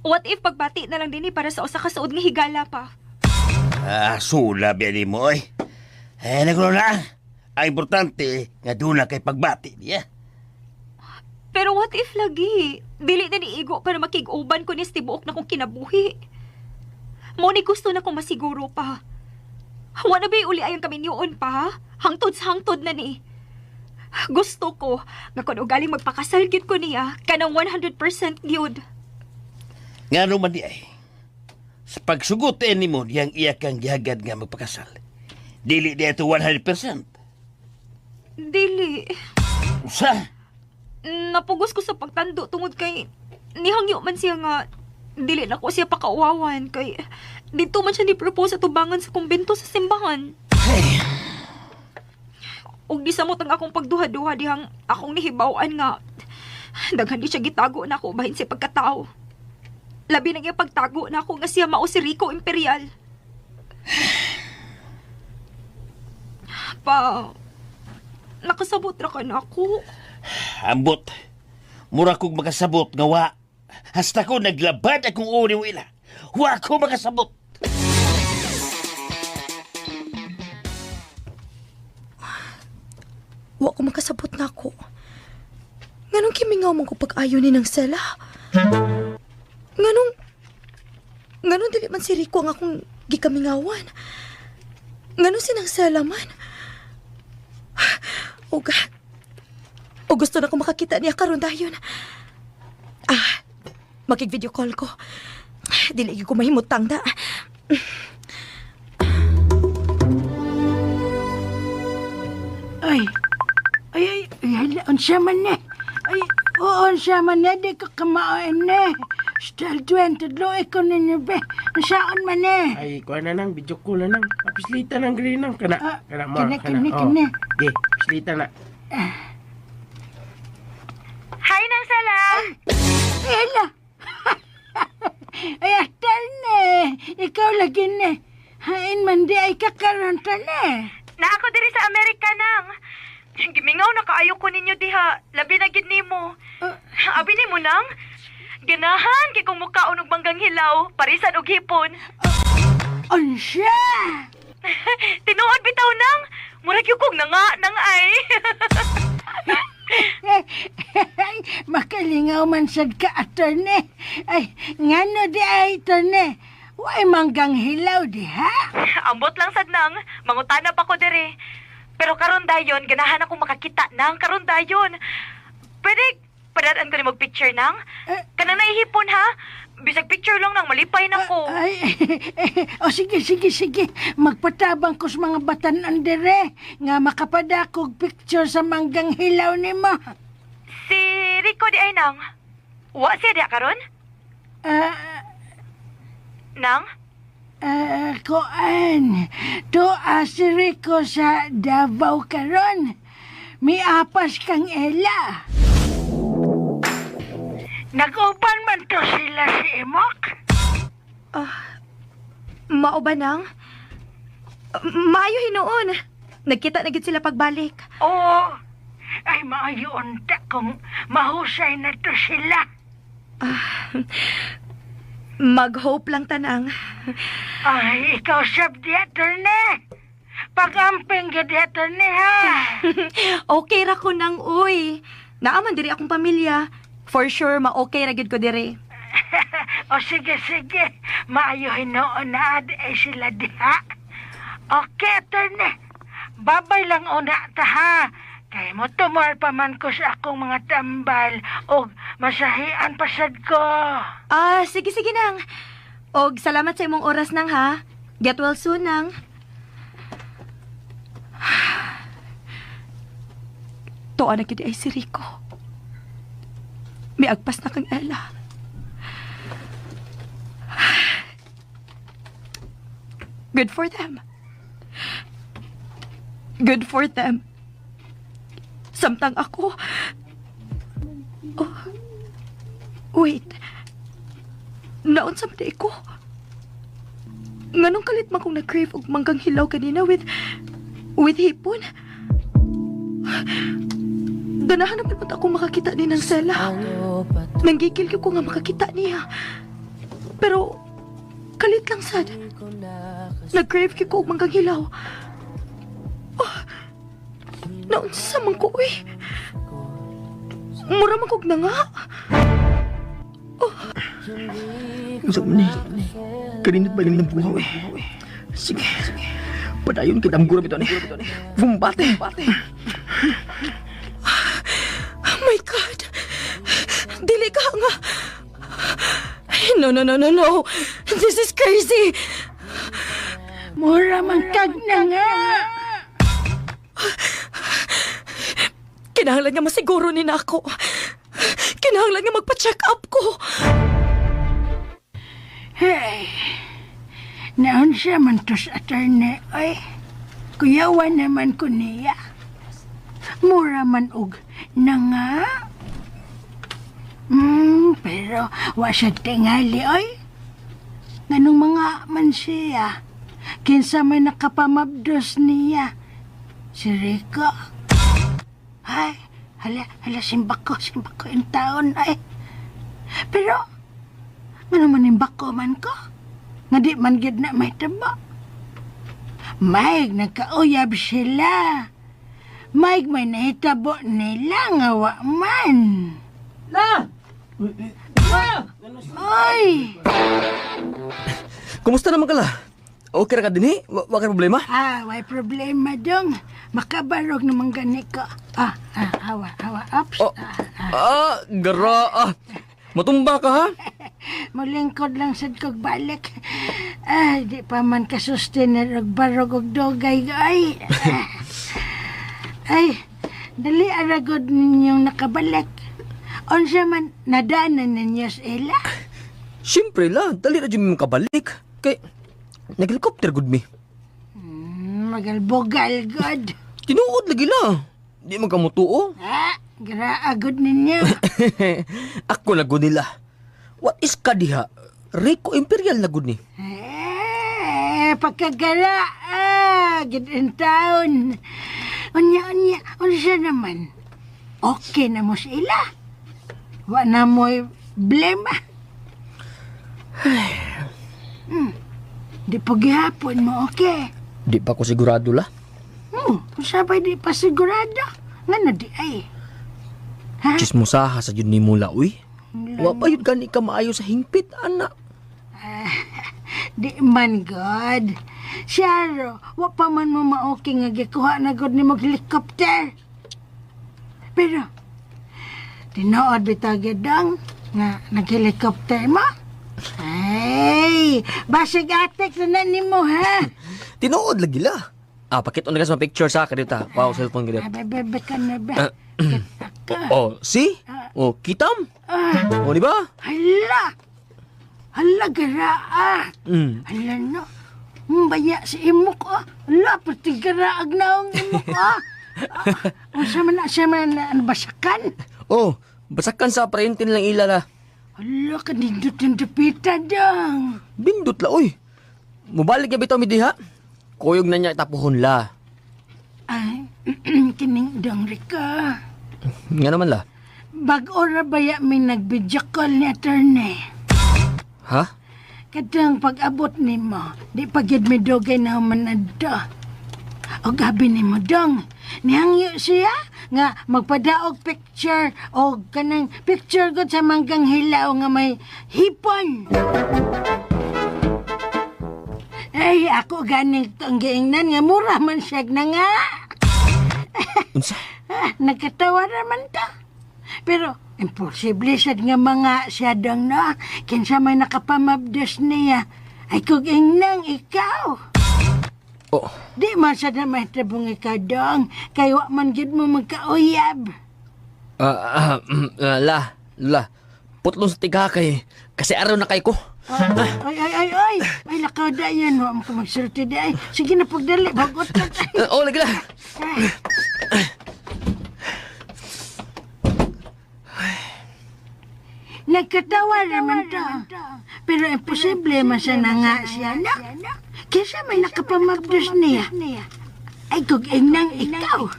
What if pagbati na lang dinhi para sa usa ka suod nga higala pa? Ah, sula biya nimo oy. Eh, nagulo na. Ang importante nga duna kay pagbati niya. Pero what if lagi? Dili na ni igo para makig-uban ko ni sa tibuok na kong kinabuhi. Mao ni gusto na kong masiguro pa. Wa na ba'y uli ayong kaminyoon pa? Hangtod sa hangtod na ni. Gusto ko nga kung ugaling magpakasal gyud ko niya, kanang 100% gyud. Ngano man di ay. Sa pagsugot eh nimo diyang iya kang gihagad nga magpakasal. Dili di ito 100%. Dili. Usa? Napugos ko sa pagtando tungod kay nihangyo man siya nga dili na ko siya pakauwawan kay dito man siya ni propose sa tubangan sa kumbento sa simbahan. Hey, Ug di samot ang akong pagduha-duha dihang akong nihibaw-an nga daghan di siya gitago na ako bahin sa pagkatao. Labi na iya pagtago na ako nga siya mao si Rico Imperial. Pa, nakasabot ra ka na ako. Ambot. Mura kog makasabot nga wa. Hasta ko naglabad akong uri mo ila. Wa ko makasabot. Wa ko makasabot na ako. Nganong kimingaw man ko pag-ayo ni ng Sela? Nganong dili man si Rico ang akong gikamingawan? Nganong sinang Sela man? O God. O gusto na ko makakita niya karon dayon. Ah, makig-video call ko. Dili gyud ko mahimutang da. Ay, ay, ay, ay, hala, unsa man ni? Ay, oo, unsa man ni? Di ko kamaoin ni. Still 22 ko ninyo be. Unsaon man ni? Ay, kuha na nang, video call na nang. Papislita ng green nang. Kana, Ah, kana mo. kini, kana, kini, oh. kini. Ge, pislita na. Hi, Nang Sela! Ela! Ay, atal ni. Ikaw lagi ni. Hain man di ay kakaroon ta ni. Na ako diri sa Amerika nang. Gimingaw na kaayo ko ninyo diha. Labi na gid nimo. Abi nimo nang. Ganahan kay kung mukaon og manggang hilaw, parisan og hipon. Unsa? Tinuod bitaw nang. Murag gyud kog nanga nang ay. Makalingaw man sad ka, attorney. Ay, ngano di ay, attorney? Way manggang hilaw di ha? Ambot lang sad nang, mangutana pa ko diri. Pero karon dayon, ganahan ako makakita nang karon dayon. Pwede padaan ko ni picture nang? Eh. Kanang naihipon ha? Bisag picture lang nang malipay na ko. Ay, o sige, sige, sige. Magpatabang ko sa mga batan-on dire nga makapadakog picture sa manggang hilaw nimo. Si Rico di ay nang. Wa siya diha karon? Ah, Nang? Koan, to si Rico sa Davao karon. Miapas kang Ella. Nag-uban man to sila si Imok? Mao ba nang? Maayo hinuon. Nagkita na gid sila pagbalik. Oo. Ay, maayo unta kung mahusay na to sila. Mag-hope lang tanang. Ay, ikaw sab di, attorney. Pag-amping ka di, attorney, ha? Okay ra ko nang uy. Naaman diri akong pamilya. For sure, ma-okay ra gid ko diri. O sige, sige. Maayo hinuon na ad ay sila diha. Okay, attorney. Babay lang una ta, ha? Kay mo tumor pa man ko sa akong mga tambal og masahian pasad ko. Ah, sige sige nang. Og salamat sa imong oras nang ha. Get well soon nang. Tuwa na gyud ay si Rico. Miagpas na kang Ella. Good for them. Good for them. Samtang ako. Oh, wait. Naunsa man diay ko? Nganong kalit man kong nag-crave og manggang hilaw ganina with hipon? Ganahan naman man ako makakita ni ng Sela. Nanggigil ko nga makakita niya. Pero kalit lang sad. Nag-crave ko og manggang hilaw. Oh, naunsa man ko, uy. Mura man kog na nga. Unsa man ni? Kaninot ba ng buhaw eh? Sige. Padayon kay damgura bitaw ni. Bumbate. Oh my God! Dili ka nga! No, no, no, no, no! This is crazy! Mura man kag na nga. Kinahanglan nga masiguro ni nako. Kinahanglan nga magpa-check up ko. Hey, naunsa man to sa attorney, ay. Kuyawan naman ko niya. Mura man og na nga. Pero wa siya tingali, oy. Nganong mga man siya. Kinsa may nakapamabdos niya. Si Rico. Ay, hala, hala, simbako yung taon, ay. Pero, ngano man bako man ko? Nga di man gyud na may taba. May nagkauyab sila. May may nahitabo nila nga wa man. La! Oy! Kumusta naman ka la? Okay ra ka dinhi? Wa kay problema? Ah, way problema dong. Makabarog naman gani ko. Ah, ah, awa, awa, ups. Oh. Ah, ah. Ah, gara ah. Matumba ka ha? Mulingkod lang sad kog balik. Ay, di pa man kasustin og barog og dugay ay. Ah. Ay, dali aragod ninyong nakabalik. Unsa man nadaanan ninyo sa ila? Siyempre la, dali ra jud mi makabalik. Kay nag-helicopter gud mi. Magalbogal god. Tinuod lagi la. Di man ka motuo. Ah, graagod ninyo. Ako na gud nila. What is ka diha? Rico Imperial na gud ni. Eh, pagkagala, ah, gid in town. Unya, unya, unsa naman? Okay na mo sa ila. Wa na mo'y blema. Di pa gihapon mo, okay? Di pa ko sigurado la. Unsa pa di pa sigurado? Ngano di ay? Ha? Chismosaha sa jud nimo la uy. Wa pa yun gani ka maayo sa hingpit ana. Di man god. Siyaro, wa pa man mo maoki nga gikuha na god nimo helicopter. Pero, tinuod bitaw gidong nga nag-helicopter mo? Ay, basig atik na na nimo ha. Tinuod lagi la. Ah, pakit na sa mga picture sa akin dito. Wow, cellphone gid. Ah, bebe ka na ba? Kita ka. Oh, see? Oh, kitam. Ah, Oh, di ba? hala! Hala, garaa! Hala no. Baya si imok ah. Hala, pati garaag na ang imok ah. Ah, unsa man na siya man na ano, basakan? Oh, basakan sa parente nilang ila la. Hala, kanindot yung dupita dang. Bindot la oy. Mubalik ya bitaw mi diha. Kuyog na niya tapuhon la. Ay, kining dong Rika. Nga naman la. Bag-o ra baya may nag-video call ni attorney. Ha? Kadang pag-abot nimo, di pa gyud mi dugay na human adto. O gabi nimo dong, nihangyo siya nga magpadaog picture o kanang picture gud sa manggang hilaw nga may hipon. Ay, ako ganing tong giingnan nga mura man siya na nga. Unsa? Ah, nagkatawa naman ta. Pero imposible sad nga mga siya dong no. Kinsa may nakapamabdos niya. Ay kung ingnang ikaw. Oh, Di man sad na mahitabo ikaw dong. Kay wa man gyud mo magkauyab. ah, ah, la, la. Putlon sa tiga kay kasi araw na kay ko. Ay, ay, ay, ay. Ay, lakaw da yan. Wa mo ka magsulti di ay. Sige na pagdali, bagot ka. Oh, lagi na. Nagkatawa naman to. Pero imposible man siya na nga siya, no? Kesa may nakapamabdos niya. Ay, kung inang ikaw.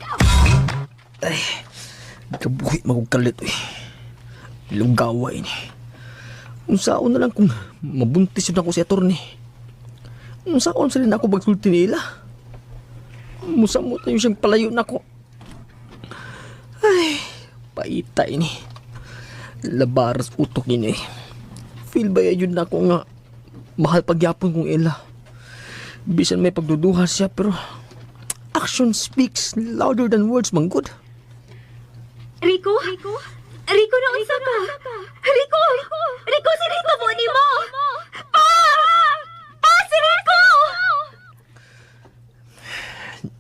Ay, kabuhi magkalit uy. Lugawa ini. Unsaon na lang kung mabuntis yun ako si attorney. Unsaon sila na ako bagsulti nila. Musamot na yun siyang palayo na ako. Ay, paita ini. Labaras utok ini. Feel ba yun na ako nga mahal pagyapon kong ila. Bisan may pagduduha siya pero action speaks louder than words manggod. Rico? Rico? Rico, naunsa ka? Rico! Rico, si Rico mo ni mo! Pa! Pa, si Rico!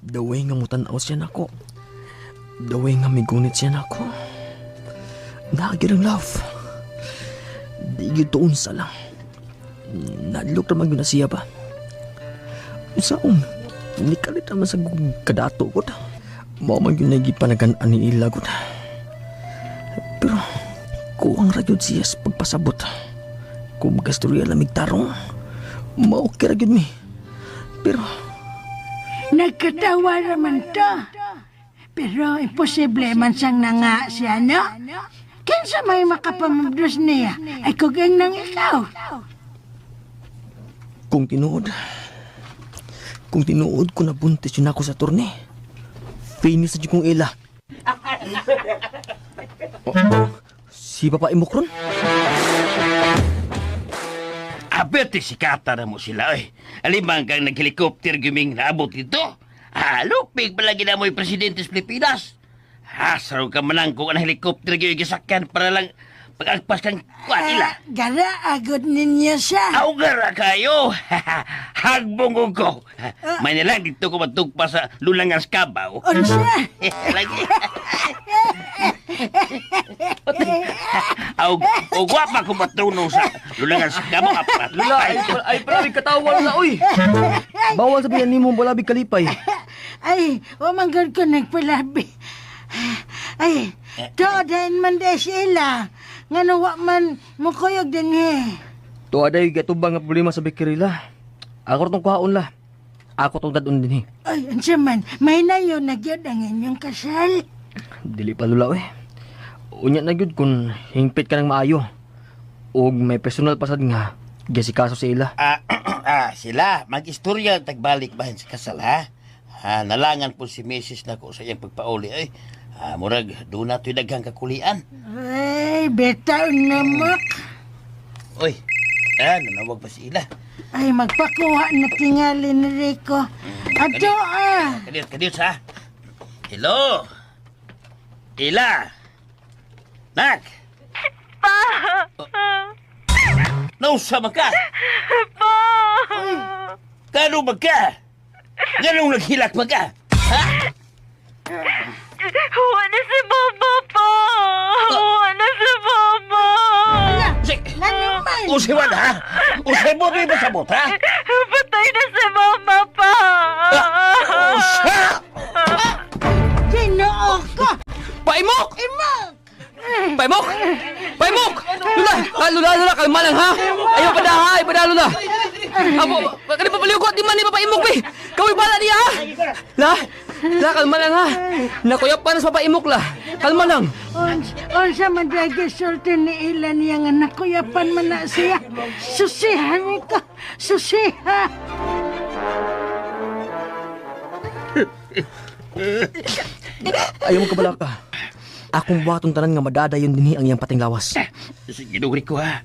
The way nga mutanaw siya nako. The way nga migunit siya nako. Naagir ang love. Di gyud tuon sa lang. Nadlok ra man gyud na siya ba. Unsaon? Nikalit naman sa kadato ko. Mao man gyud nagipanagan ani ila gud. Pero kuwang ra gyud siya sa pagpasabot. Kung magastorya lamig tarong, mao kira gyud mi. Pero Nagkatawa naman to. Pero imposible man siyang nanga siya, no? Kinsa may makapamabdos niya? Ay, kung inang ikaw. Kung tinuod ko nabuntis yun ako sa turne. Finish sa kong ila. Oh, si Papa Imok ron? Abete sikata na mo sila, oy. Alimang kang nag-helicopter guming naabot dito. Ah, lupig palagi na mo'y presidente sa Pilipinas. Hasaraw ka manang kung ang helicopter gyud gisakyan para lang pag-agpas kang kuwan nila. Gara agad ninyo siya. Aw, gara kayo. Hagbong ko. May nilang dito ko matugpa sa lulangan sa kabaw. Unsa? Lagi. Aw, o gwapa ko matunong sa lulangan sa kabaw. Lula, ay pala, katawa Lula, uy! Bawal sabihan nimo wala big kalipay. Ay, umanggod ko nagpalabi. Ay, to din man de sila. Nga wa man mukuyog din eh. To aday gatubang nga problema sa Bikirila. Ako tong kuhaon la. Ako tong dadon din eh. Ay, unsa man, may nayo na gyud ang inyong kasal. Dili pa Lula, uy. Unya na gyud kung hingpit ka ng maayo. Og may personal pasad nga gisikaso sa ila. Sila, mag-istorya tagbalik bahin sa kasal, ha? Ah, nalangan po si Mrs. nako sa iyang pagpauli. Ay, murag, doon na to'y daghang kakulian. Ay, betaw na mak. Uy, nanawag pa si Ila. Ay, magpakuha na tingali ni Rico. Ato ah. Kadiyot, kadiyot, ha? Hello? Ila? Nak? Pa! Oh. Nausa man ka? Pa! Kano ba ka? Ganong naghilak ba ka? Ha? Wala si Mama pa! Wala si Mama! Ano man? Usiwan, ha? Usay mo ba sabot, ha? Patay na si Mama pa! Usa! Ginoo ko. Paimok! Imok! Paimok! Paimok! Lula! Ah, Lula, Lula, kalma lang ha! Ayaw pa ha! Ayaw pa da, Lula! Amo, kani papaliw ko, di man ni Papaimok, be! Kaway bala niya ha! La! La, kalma lang ha! Nakuyap pa na sa Papaimok, la! Kalma lang! Unsa man dagi sulti ni ila niya nga nakuyapan man na siya. Susiha ko. Susiha. Ayaw mo kabala ka. Akong buhaton tanan nga madadayon dinhi ang iyang pating lawas. Sige, dong, Rico, ha?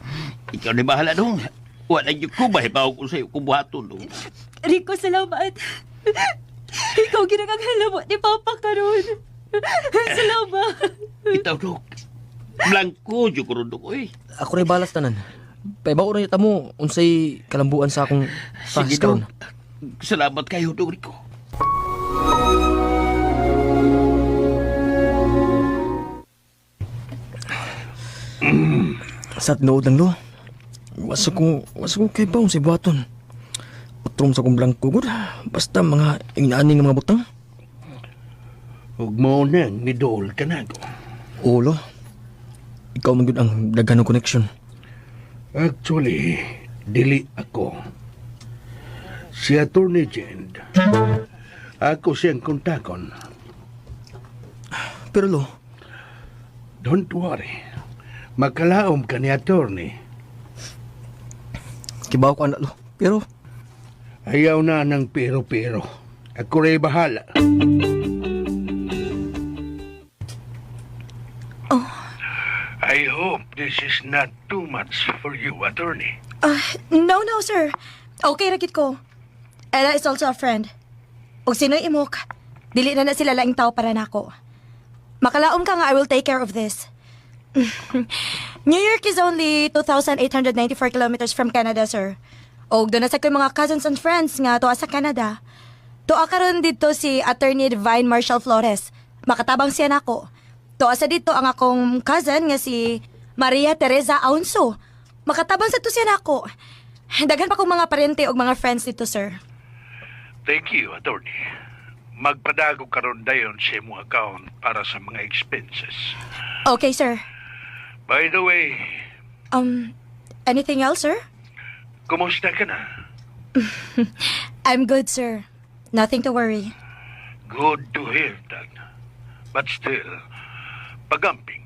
Ikaw na bahala, dong. Wala yung kubay, bawag ko sa'yo kung buhaton, dong. Rico, salamat. Ikaw ginagaghala mo ni Papa karon. Salamat. Itaw, dong. Blanco, dyan ko ron, dong, oy. Ako rin balas tanan. Paibaw na yata mo unsay kalambuan sa akong Sige, task karon. dong. Salamat kayo, dong, Rico. Sa tinuod lang, lo. Wasa ko kay baon sa buhaton. Utrom sa akong blanko gud. Basta mga ingnaani nga mga butang. Ug mao nang nidool ka nako. Ulo. Ikaw man gyud ang daghan og connection. Actually, dili ako. Si Attorney Jend. Ako siyang kontakon. Pero lo, Don't worry. Makalaom ka ni Attorney. Kibaw ko anak lo. Pero Ayaw na ng pero-pero. Ako rin bahala. Oh. I hope this is not too much for you, Attorney. No, sir. Okay ra gid ko. Ella is also a friend. Ug sino'y imok, dili na na sila laing tao para nako. Makalaom ka nga I will take care of this. New York is only 2,894 kilometers from Canada, sir. Og doon na sa ko'y mga cousins and friends nga tuwa sa Canada. Tuwa karon dito si Attorney Divine Marshall Flores. Makatabang siya nako. Tuwa sa dito ang akong cousin nga si Maria Teresa Aunso. Makatabang sa to siya nako. Daghan pa kong mga parente og mga friends dito, sir. Thank you, Attorney. Magpadago karon dayon sa imong account para sa mga expenses. Okay, sir. By the way, Anything else, sir? Kumusta ka na? I'm good, sir. Nothing to worry. Good to hear that. But still, pagamping.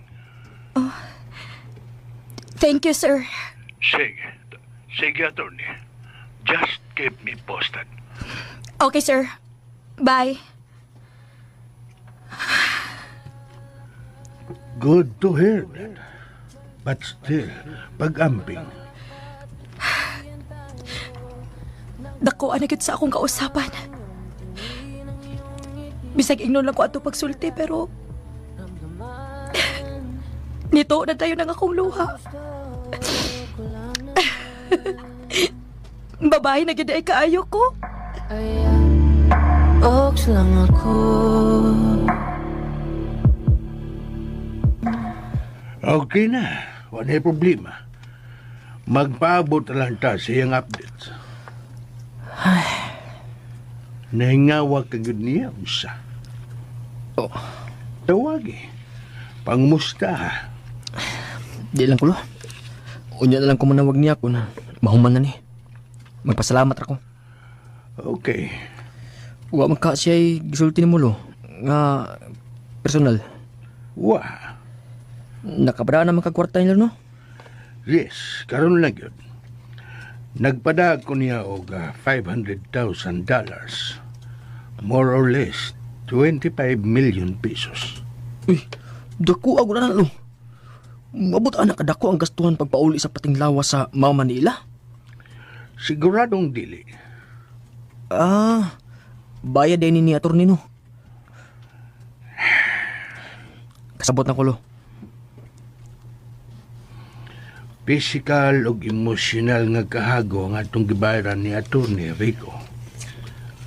Thank you, sir. Sige. Sige, Attorney. Just keep me posted. Okay, sir. Bye. Good to hear that. But still, pag-amping. Dako ana gyud sa akong kausapan. Bisag ingnon lang ko ato pagsulti, pero nito na tayo ng akong luha. Babae na gyud ay kaayo ko. Ox lang ako. Okay na. Wala problema. Magpaabot na lang ta sa iyang updates. Nahingawa ka gud niya, usa. Oh. Tawagi. Pangmusta. Di lang ko lo. Unya na lang ko manawag niya ko na mahuman na ni. Magpasalamat ako. Okay. Wa man ka siya gisulti nimo lo nga personal. Wa. Nakapadaan naman ka kwarta nila, no? Yes, karon lang yun. Nagpadag ko niya og $500,000. More or less, 25 million pesos. Uy, dako ako na lo. Mabot ana kadako ang gastuhan pagpauli sa patinglawas sa mama nila. Siguradong dili. Ah, bayad din ni attorney, no? Kasabot na ko lo. Physical ug emotional nga kahago ang atong gibayaran ni Attorney Rico.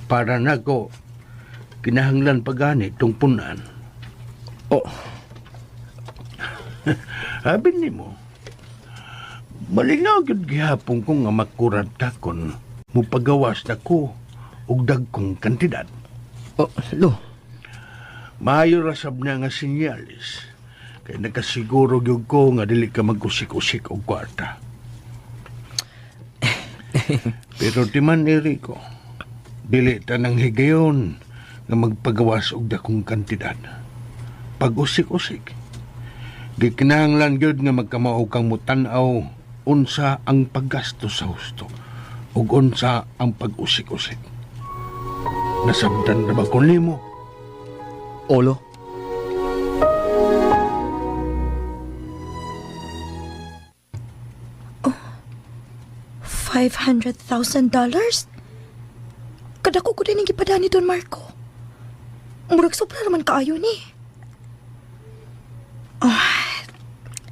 Para nako, kinahanglan pa gani itong punan. Oh. Abi nimo, malingaw gyud gihapon ko nga makurat takon mupagawas na ko og dagkong kantidad. Oh, lo. Maayo ra sab na nga sinyalis. Kay nakasiguro gyud ko nga dili ka mag-usik-usik og kwarta. Pero timan ni Rico, dili tanang higayon nga magpagawas og dakong kantidad. Pag-usik-usik, gikinahanglan gyud nga magkamao kang mutan-aw unsa ang paggasto sa husto ug unsa ang pag-usik-usik. Nasabtan na ba ko nimo? O lo. $500,000? Kadako ko din ang gipadaan ni Don Marco. Murag sobra naman kaayo ni. Oh,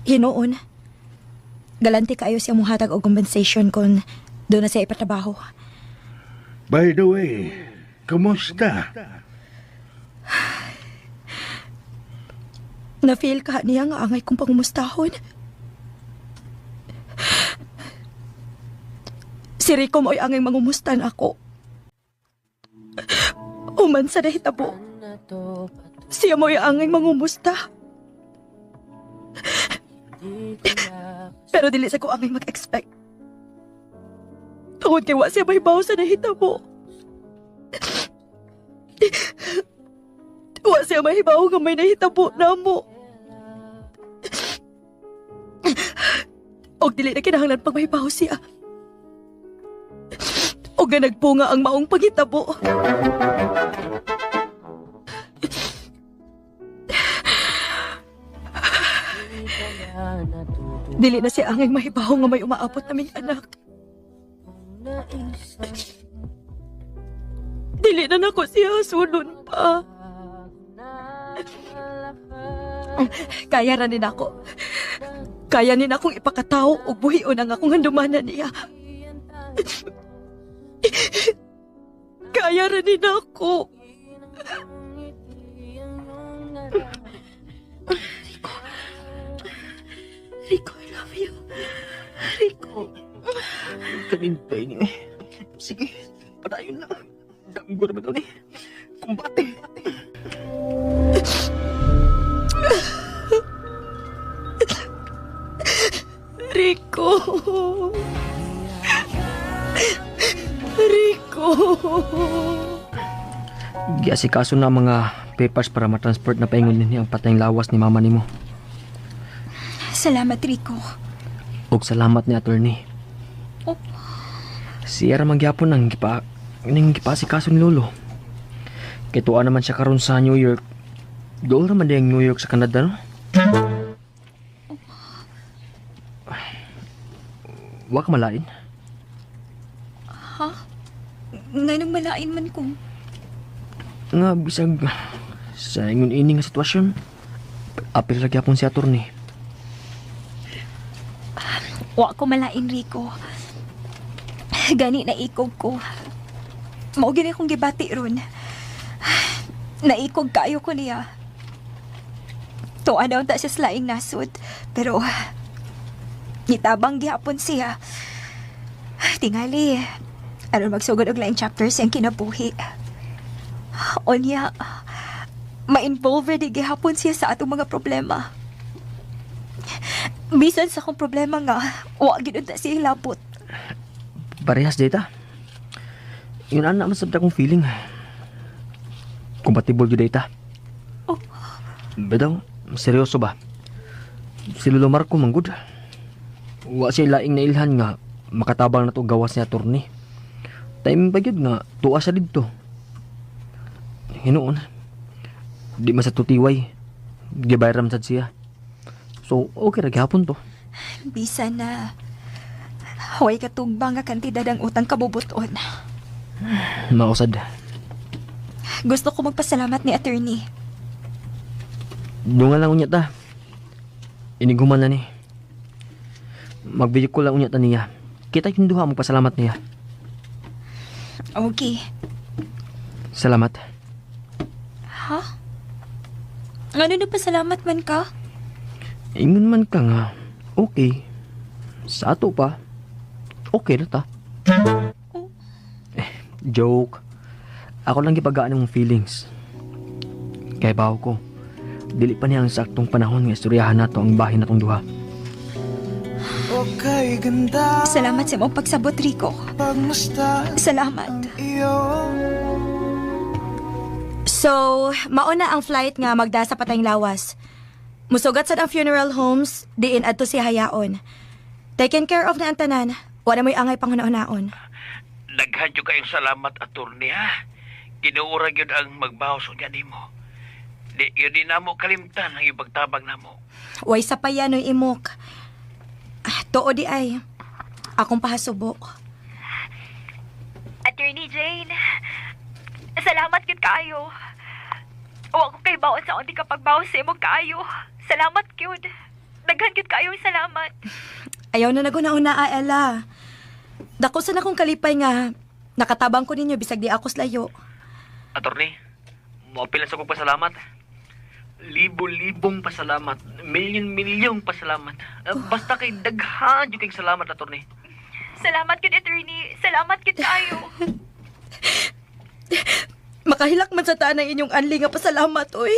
hinuon. Galante kaayo siya muhatag og compensation kung doon na siya ipatrabaho. By the way, kumusta? Na-feel ka niya nga angay kong pangumustahon. Si Rico mo'y angay mangumustan ako. Uman sa nahitabo. Siya mo'y angay mangumusta. Pero dili sa ko angay mag-expect. Tungod kay wa siya mahibaw sa nahitabo. Wa siya mahibaw nga may nahitabo namo. Og dili na kinahanglan pang mahibaw siya. Og nga nagpunga ang maong paghitabo. Dili na siya angay mahibaw nga may umaabot naming anak. Dili na nako siya sulon pa. Kaya ra ni nako. Kaya ni nakong ipakatao og buhion ang akong handumanan niya. Kaya ra ni nako. Rico. Rico, I love you. Rico. Kanintay niya eh. Sige, padayon na. Danggo naman ito eh. Kumbate. Rico. Rico. Giasikaso na ang mga papers para matransport na paingon ninyo ang patayng lawas ni mama nimo. Salamat, Rico. Og salamat ni attorney. Oh. Siya ra man gyapon ang gipa ning gipasikaso ni lolo. Kay tuwa naman siya karon sa New York. Dool ra man di ang New York sa Canada, no? Wa ka malain. Ha? Nganong malain man ko. Nga bisag sa ingon ini nga sitwasyon, apil ra gyapon si attorney. Wa ko malain, Rico. Gani na ikog ko. Mao gini akong gibati ron. Naikog kayo ko niya. Tuwa daw ta siya sa laing nasod. Pero, nitabang gihapon siya. Tingali, aron magsugod og laing chapter sa iyang kinabuhi. Onya, ma-involve di gihapon siya sa atong mga problema. Bisan sa akong problema nga, wa gid unta siya labot. Parehas data. Yun ana man sad akong feeling. Compatible jud data. Oh. Bitaw, seryoso ba? Si Lolo Marco manggod. Wa siya laing nailhan nga makatabang na to gawas ni attorney. Time pa gyud nga tuwa siya didto. Hinuon. Di man sa tutiway. Gibayram sad siya. So, okay ra gihapon to. Bisan na huwag katugbang nga kantidad ang utang kabubuton. Mausad. Gusto ko magpasalamat ni attorney. Dungan lang unya ta. Iniguman na ni. Mag-video call lang unya ta niya. Kita yung duha magpasalamat niya. Okay. Salamat. Ha? Ngano na pasalamat man ka? Ingon man ka nga. Okay. Sa ato pa. Okay na ta. Oh. Eh, joke. Ako lang gipagaan ang feelings. Kay bawo ko. Dili pa niya ang saktong panahon nga istoryahan nato ang bahin natong duha. Salamat sa imong pagsabot, Rico. Salamat. So, mauna ang flight nga magda sa patayng lawas. Musugat sad ang funeral homes, diin adto si hayaon. Taken care of na ang tanan. Wala mo'y angay panghuna-hunaon. Daghan jud kayong salamat, attorney, ha? Ginuura gyud ang magbawas unya nimo. Di yun di namo kalimtan ang ipagtabang namo. Way sa payano'y imok. Ah, tuo di ay. Akong pahasubok. Attorney Jane, salamat gyud kaayo. Wa ko kay baon sa unti kapag bawas sa imong kaayo. Salamat gyud. Daghan gyud kaayo salamat. Ayaw na naguna-una, ah, Ella. Dako sa nakong kalipay nga nakatabang ko ninyo bisag di ako slayo. Attorney, moapil sa kong pasalamat. Libo-libong pasalamat. Milyon-milyong pasalamat. Basta kay daghan jud kay salamat, attorney. Salamat gid, attorney. Salamat gid kaayo. Makahilak man sa taan ang inyong anli nga pasalamat, oy.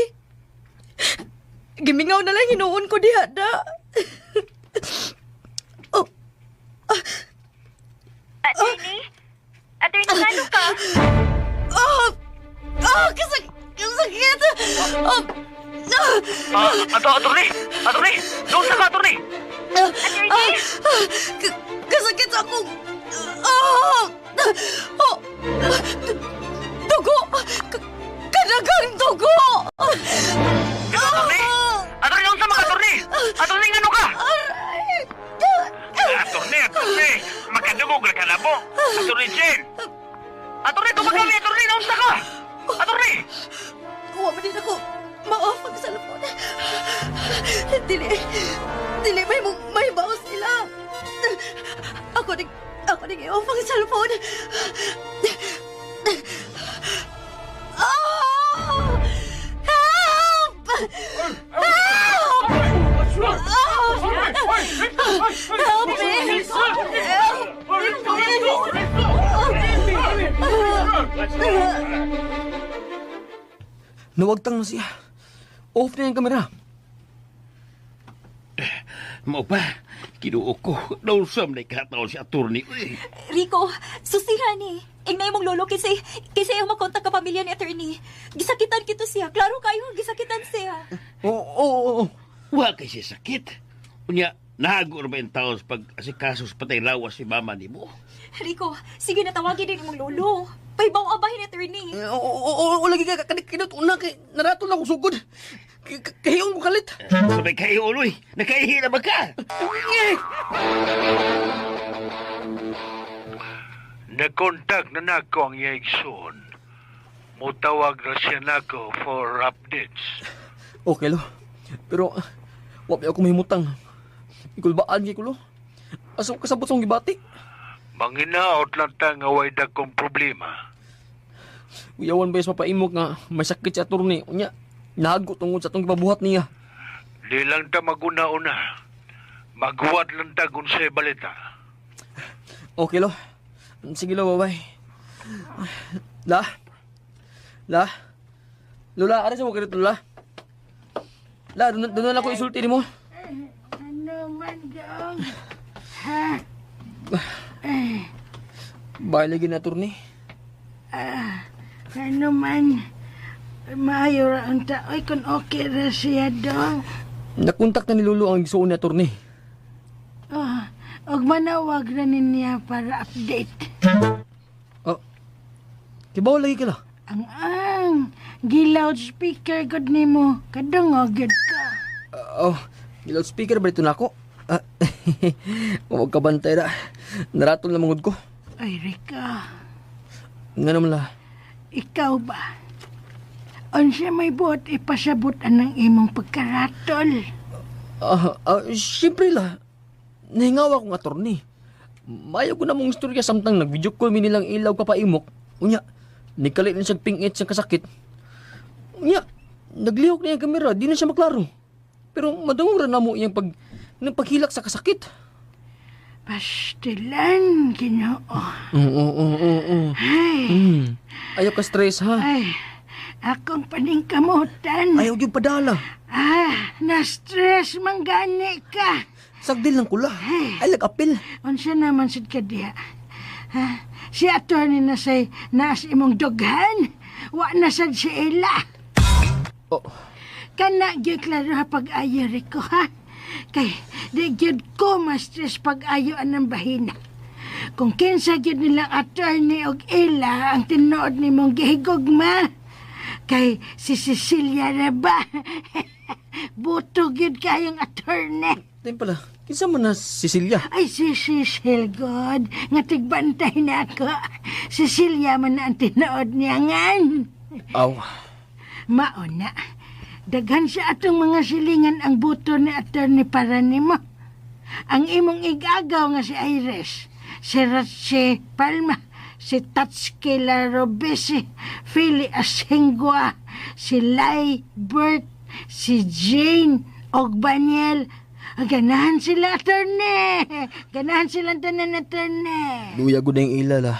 Gimingaw na lang hinuon ko diha da. Oh, Attorney? Attorney, ngano ka? oh, oh, kasakit. Oh, ah, Ah, ato, attorney! Attorney! Doon sa ka, attorney! Attorney? ah, kasakit sa akong... Ah, oh, dugo! Kadagang dugo! Attorney! Attorney, doon sa mga attorney! Attorney, ngano ka? Attorney, attorney! Makadugog ra ka na po! Attorney Jane! Attorney, tumagali! Attorney, doon sa ka! Attorney! Wa man din ako ma-off ang cellphone. Dili, dili may mong may baos sila. Ako ning i-off ang cellphone. Oh! Help! Help! Help me! Help! Nawagtang na siya. Off na yung kamera. Mao pa, kinuo ko. Nausam na ikataon si attorney. Uy. Rico, susihan ni. Ingna imong lolo kasi kasi ang makontak ka pamilya ni attorney. Gisakitan kito siya. Klaro kayo, gisakitan siya. Oo, oo, oo. Wa kay siya sakit. Unya, nahago ra ba yung taon sa pag-asikaso sa patay lawas si mama nimo? Rico, sige na tawagin din imong lolo. Paybaw abahin ni attorney. Oo, oo, oo, lagi ka, kinut una, kay, narato na akong sugod. Kahiyong ko kalit. Sabay kayo, uloy. Nakaihi na ba ka? Nakontak na nako ang iya igsoon. Mutawag na siya nako for updates. Okay, lo. Pero, wa pa ako mahimutang. Ikulbaan kay kulo. Asa ko kasabot sa akong gibati. Manginaot lang ta nga way dagkong problema. Uyawan ba yung mapaimok nga may sakit si attorney. Unya, nahago tungod sa atong gipabuhat niya. Di lang ta maguna-una. Maghuwat lang ta kung sa'y balita. Okay, lo. Sige, lo, bye-bye. La? La? Lola, ara sa mo karit, Lola? La, doon doon na ako isulti nimo. Ano man dong? Ha? Bye lagi na, attorney. Ah, ano man? Maayo ra ang taoy kung okay ra siya dong. Nakontak na ni Lolo ang igsuon ni attorney. Oh, og manawag ra ni niya para update. Oh. Kibaw lagi ka la. Ang gi-loudspeaker gud nimo, kadungog gyud ka. Oh, loudspeaker ba dito na ako? Ah, huwag ka bantay na. Naratol na mangod ko. Ay, Rika, Nga naman la. ikaw ba? Unsa may buot ipasabot anang imong pagkaratol? Ah, ah, siyempre la. Nahingaw akong attorney. Mayo ko na mong istorya samtang nag-video call mi nilang ilaw kapaimok. Unya, nikalit na siya pingit sa kasakit. Unya, naglihok na yung kamera, di na siya maklaro. Pero madungog ra na mo iyang pag, ng paghilak sa kasakit. Pastilan, Ginoo. Oo, oo, oo, oo. Ay, Ayaw ka stress ha. ay, akong paningkamutan. Ayaw yung padala. Ah, na-stress man gani ka. Sagdil lang kula. Ay, lag-apil. Unsa naman sad ka diha? Ha? Si attorney na say naas imong dughan. Wa na sad si Ella. Oh, Kana gyud klaro ha pag-ayo Rico ha. Kay di gyud ko ma-stress pag-ayo anang bahina. Kung kinsa gyud nilang attorney og Ella ang tinuod nimong gihigugma. Kay si Cecilia ra ba? Buto gyud kayong attorney. tayo pala. Kinsa man na Cecilia? Ay, si Cecil God, nga tigbantay na ako. Cecilia man na ang tinuod niya ngan. Aw. Mauna, daghan sa atong mga silingan ang buto ni attorney para nimo. Ang imong igagaw nga si Iris, si Ratsi Palma, si Tatsuki Larobesi, Philly Asengua, si Lai Bert, si Jane Ogbaniel. Ganahan sila, attorney. Ganahan sila tanan, attorney. Luya gud ang ila la.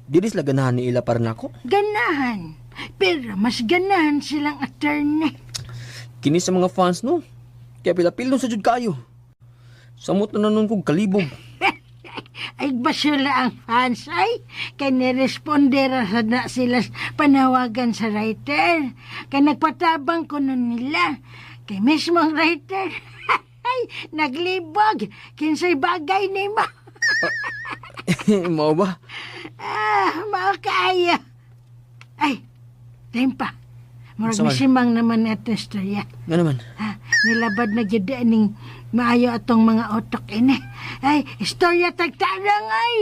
Dili sila ganahan ni ila para nako. Ganahan. Pero mas ganahan silang attorney. Kini sa mga fans no. Kaya pila-pilon sa jud kayo. Samot na nun kog kalibog. Ay basula ang fans ay. Kay nirespondera sa na sila panawagan sa writer. Kay nagpatabang ko nun nila. Kay mismo ang writer. Ay, naglibog. Kinsay bagay nimo. Mao ba? Ah, mao kaayo. Ay, time pa. Murag Unsa man? misimang naman ni atong istorya. Nga naman. Ha, nilabad na gyud ning maayo atong mga otok ini. Ay, istorya tagtarang ay.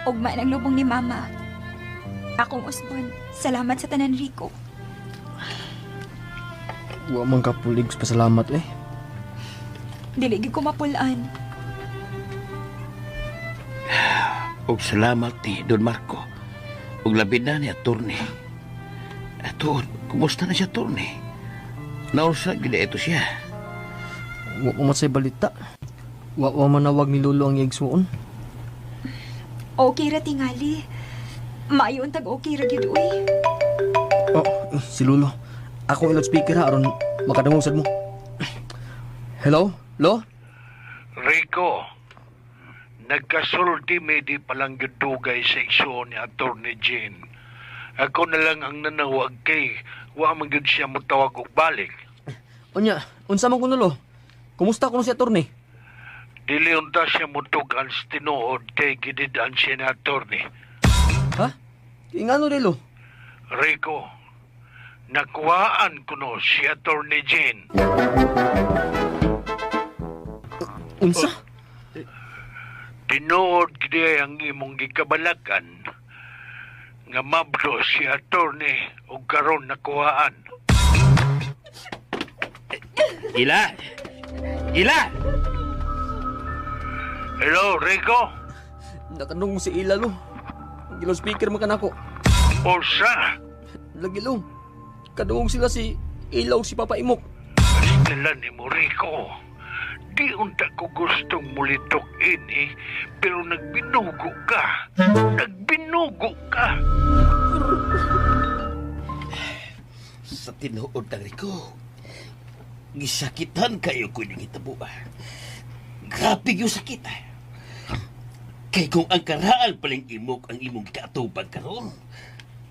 Ugma ng lubong ni Mama. Akong usbon. Salamat sa tanan, Rico. Wa man ka pulig pasalamat eh. Dili gyud ko mapulaan. Og salamat ni Don Marco. Og labi na ni attorney. Ato, kumusta na siya, attorney? Naursa, gid ito siya. Wa ko man say balita. Wa wa manawag ni Lolo ang igsuon. Okay ra tingali. Maayo untag okay ra gyud uy. Oh, si Lolo. Ako ang loudspeaker ha aron makadungog sad mo. Hello, Lo? Rico, nagkasulti mi di palang gyud dugay sa igsuon ni Attorney Jean. Ako na lang ang nanawag kay wa man gyud siya motawag og balik. Unya, unsa man kuno Lo? Kumusta kuno si attorney? Dili unta siya motug-an sa tinuod kay gidid-an siya ni attorney. Ha? Ingano rin Lo? Rico, nakuhaan kuno si Attorney Jean. Unsa? Tinuod gid ang imong gikabalakan nga mabdo si attorney og karon nakuhaan. Ila! Ila! Hello, Rico? Nakadungog si Ila Lo. Gi-loudspeaker man kanako. Unsa? Lagi Lo. Kadungog sila si Ila ug si Papa Imok. Pastilan ni mo, Rico. Di unta ko gustong mulitok ini, pero nagbinugo ka. Nagbinugo ka. Sa tinuod ng Rico, gisakitan kayo ko ning hitabo. Grabe yung sakit. Ah. Kay kung ang karaan paling imok ang imong gikaatubag karon,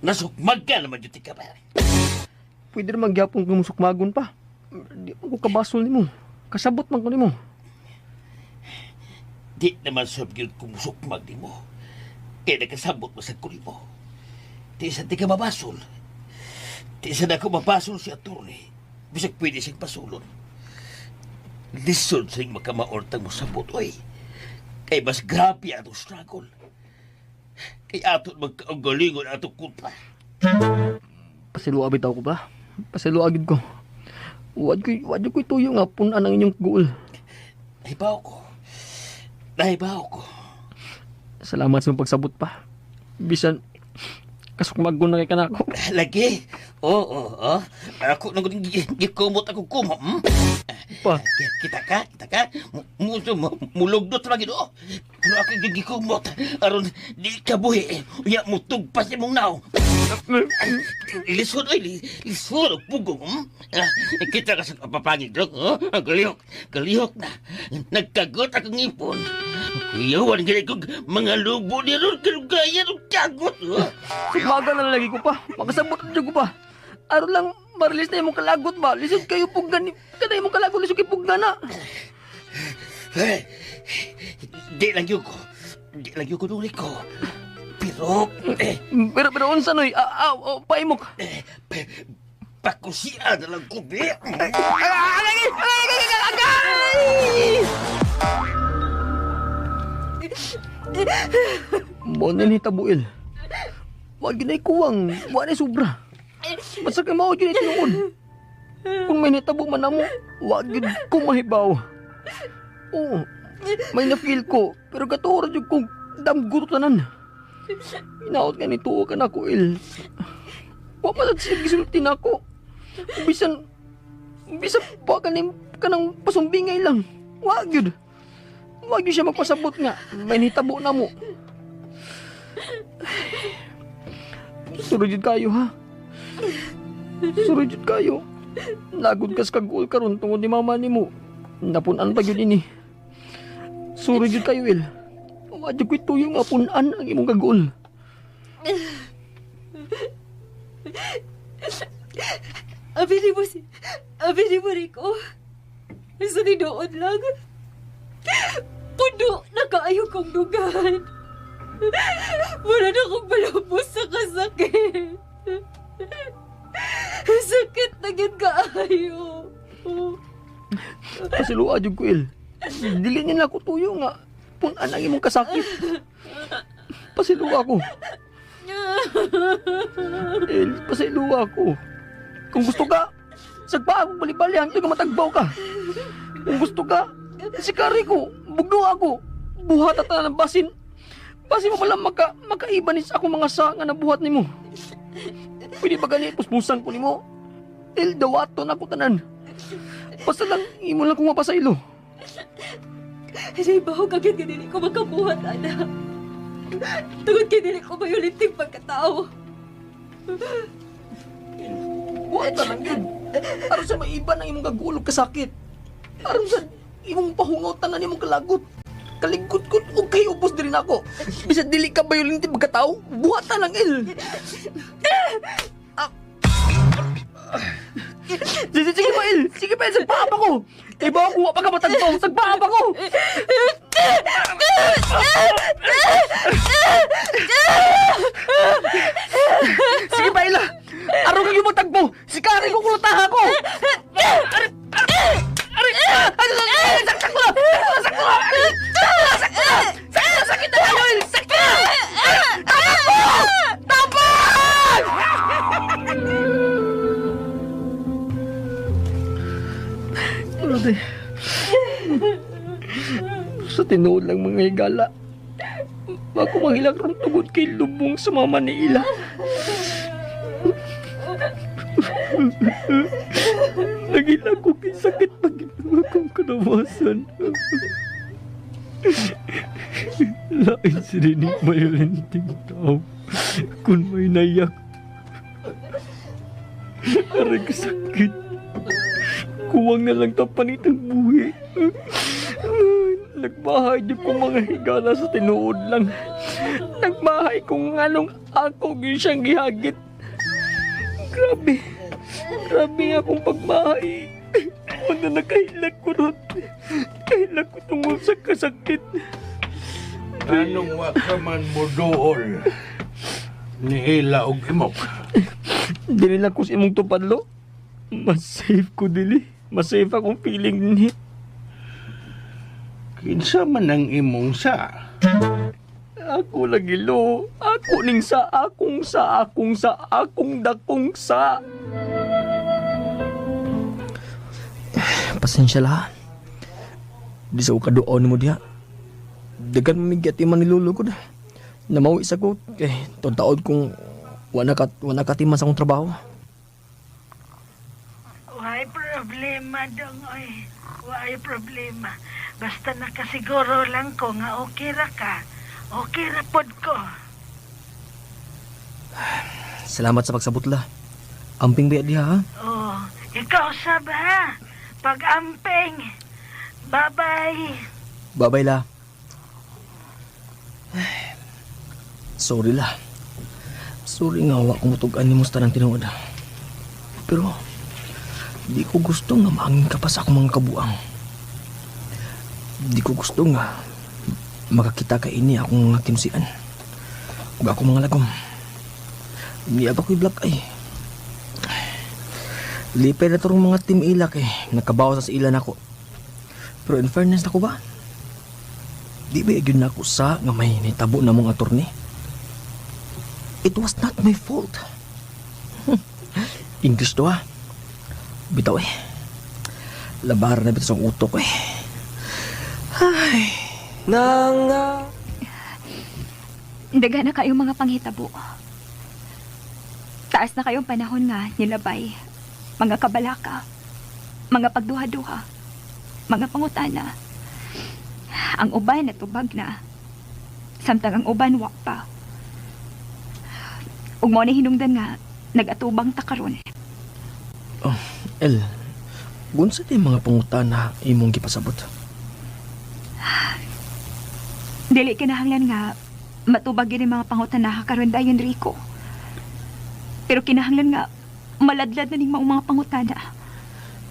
nasukmag ka naman jud ka ba? Pwede naman gyapon kung musukmagon pa. Di man ko kabasol nimo. Kasabot man ko nimo. Di naman sab gyud kung musukmag nimo. Kay nagkasabot mo sa nimo. Di sa di ka mabasol. Di sa na ako mabasol si attorney. Bisag pwede siyang pasulon. Lisod sa iyong makamaortang mosabot, oy. Kay mas grabe atong struggle. Kay ato magkaugalingon atong kulpa. Pasayloa bitaw ko ba? Pasayloa gid ko. Wad ko tuyo nga pun-an ang inyong goal. Nahibaw ko. Nahibaw ko. Salamat sa pagsabot pa. Bisan kasukmagon na kay kanako. Lagi. Oo, oo, oo. Ako nang gikumot ako kumo. Pa. Kita ka, kita ka. Mulugdot lagi do. Pero ako gikumot. Aron di ka buhi. Unya mutugpas imong naw. Lisod oy, lisod og pugong. Ah, kita ka sa kapapangit do. Oh, ang kalihok, kalihok na. Nagkagot akong ngipon. Iyawan gani kog mga lubo ni ron kalugayan og kagot. Oh. Sukmaga na lagi ko pa. Makasabot na ko pa. Aron lang ma-release na imong kalagot ba? Lisod kayo puggan. Kada imong kalagot lisod kay puggan na. Eh, di lang yun ko. Di lang yun ko nung ko. Pero, eh, Pero unsa noy? Ah, ah, oh, paimok. eh, pakusian na lang ko, be. Agay! Agay! Agay! Agay! Mo na ni tabuil. Wa gyud ay kuwang, wa na sobra. Basta kay mao gyud ay tinuod. Kung may nitabo man namo, wa gyud ko mahibaw. Oo, may na-feel ko, pero katuo ra jud kong damgo tanan. Hinaot nga ni tuo ka na ko, Il. Wa man sad siya gisulti nako. Bisan bisan pa kaning kanang pasumbingay lang. Wa gyud. Wa gyud siya magpasabot nga may nitabo na mo. Suro jud kayo ha. Suro jud kayo. Nagod kas kag-ul karon tungod ni mama nimo. Napun-an pa gyud ini. Suro jud kayo Il. Wa jud ko'y tuyo nga pun-an ang imong kag-ul. Abi mo si... Abi mo, Rico. Sa tinuod lang. Puno na kaayo kong dugan. Wala na akong malabos sa kasakit. Sakit na gid kaayo. Pasilua jud ko Il. Dili niya na ako tuyo nga pun-an ang imong kasakit. Pasilua ko. Il, pasilua ko. Kung gusto ka, sagpa akong balibali hangtod nga matagbaw ka. Kung gusto ka, sikari ko, bugno ako. Buhat at ng basin. Basin mo malang makaiba ni sa akong mga sa nga nabuhat nimo. Pwede ba gani puspusan ko nimo? Il, dawaton ako tanan. Basta lang, imo lang kung mapasaylo. Nahibaw ka gyud nga dili ko makabuhat, anak. Tungod kay dili ko mayuliting pagkatao. Buhat na lang yun. Aron sa maiba ng imong gagulog kasakit. Aron sa imong pahungaw tanan imong kalagot. Kaligkot-kot, okay, ubos din ako. Bisa dili ka bayulinti pagkatao, buhat na lang il. Ah. Sige, sige pa, Il. Sige pa, Il. Sagpaap ako. Iba ako, wa pa ka matagtong. Sagpaap ako. Sige pa, Ila. Araw kang matagpo. Sikari ko kulutaha ko. Aray, aray, aray, aray, saksak ko na. Saksak ko na. Saksak ko na. Saksak na, sakit na kayo, Il. Sakto na. Tapos mo! Tapos! Grabe. Sa tinuod lang mga higala. Bako manghilak ron tugod kay lubong sa mama ni Ila. Nagilak ko kay sakit pag ginawa kong kalawasan. Lain si Rinig mayolenting tao. Kung may nayak. Aray kasakit. Kuwang na lang tapanit ang buhi. Nagbahay di ko mga higala sa tinuod lang. Nagbahay kung anong ako gyud siyang gihagit. Grabe. Grabe nga akong pagmahay. Ano na kahilag ko ron. Kahilag ko tungkol sa kasakit. Anong wa ka man mo dool ni Ila og imok? Dili lang ko sa imong tupadlo. Mas safe ko dili. Mas safe akong feeling ni. Kinsa man ang imong sa? Ako lagi lo. Ako ning sa akong sa akong sa akong dakong sa. Pasensya la. Di sa ukaduon mo diha. Dagan mamigyat iman ni lolo ko na. Namawi sa ko. Eh, taon kong wala ka timan sa akong trabaho. Way problema dong oy. Way problema. Basta nakasiguro lang ko nga okay ra ka. Okay ra pod ko. Salamat sa pagsabot la. Amping bayad diha ha. Oh, ikaw sab ha. Pag-amping. Bye-bye. Bye-bye la. Ay, sorry la. Sorry nga wa ko mutug-an nimo sa tanang tinuod. Pero di ko gusto nga maangin ka pa sa akong mga kabuang. Di ko gusto nga makakita ka ini akong mga kinusian. Ug akong mga lagom. Di ba ko'y black eye. Lipay na turong mga team ilak eh. Nakabawas sa ila nako. Pero in fairness nako ba? Di ba gyud nako sa nga may nitabo na mong attorney? It was not my fault. English to ah. Bitaw eh. Labar na bitaw sa utok eh. Ay. Daga na kayong mga panghitabo. Taas na kayong panahon nga nilabay. Mga kabalaka, mga pagduha-duha, mga pangutana. Ang uban natubag na. Samtang ang uban wa pa. Ug mao na hinungdan nga nagatubang ta karon. Oh, El, unsa di mga pangutana imong gipasabot? Dili kinahanglan nga matubag gyud ang mga pangutana karon dayon, Rico. Pero kinahanglan nga maladlad na ning maong mga pangutana.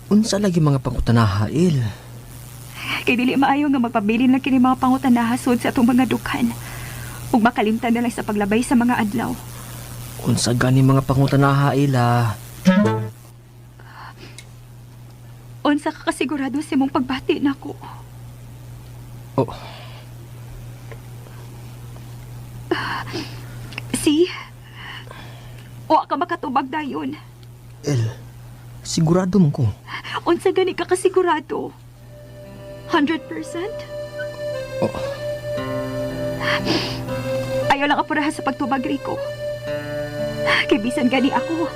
Unsa lagi mga pangutana, El? Kay dili maayo nga magpabilin lang kini mga pangutana sud sa atong mga dukhan. Ug makalimtan na lang sa paglabay sa mga adlaw. Unsa gani mga pangutana, El, ah? Unsa ka kasigurado sa imong pagbati nako? Oh. See? Wa ka makatubag dayon. El, sigurado man ko. Unsa gani ka kasigurado? 100%? Oh. Ayaw lang apurahan sa pagtubag, Rico. Kay bisan gani ako,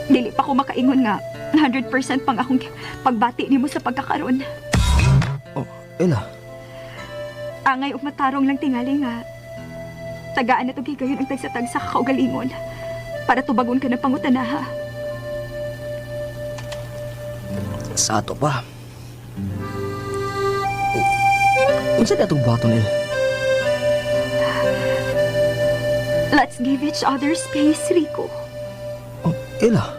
dili pa ko makaingon nga 100% pang akong pagbati nimo sa pagkakaron. Oh, Ella. Angay ug matarong lang tingali nga tagaan na to gigayon ang tagsa-tagsa kaugalingon para tubagon ka ng pangutanaha. Sa ato pa. Unsa di atong buhaton, El? Let's give each other space, Rico. Oh, Ella.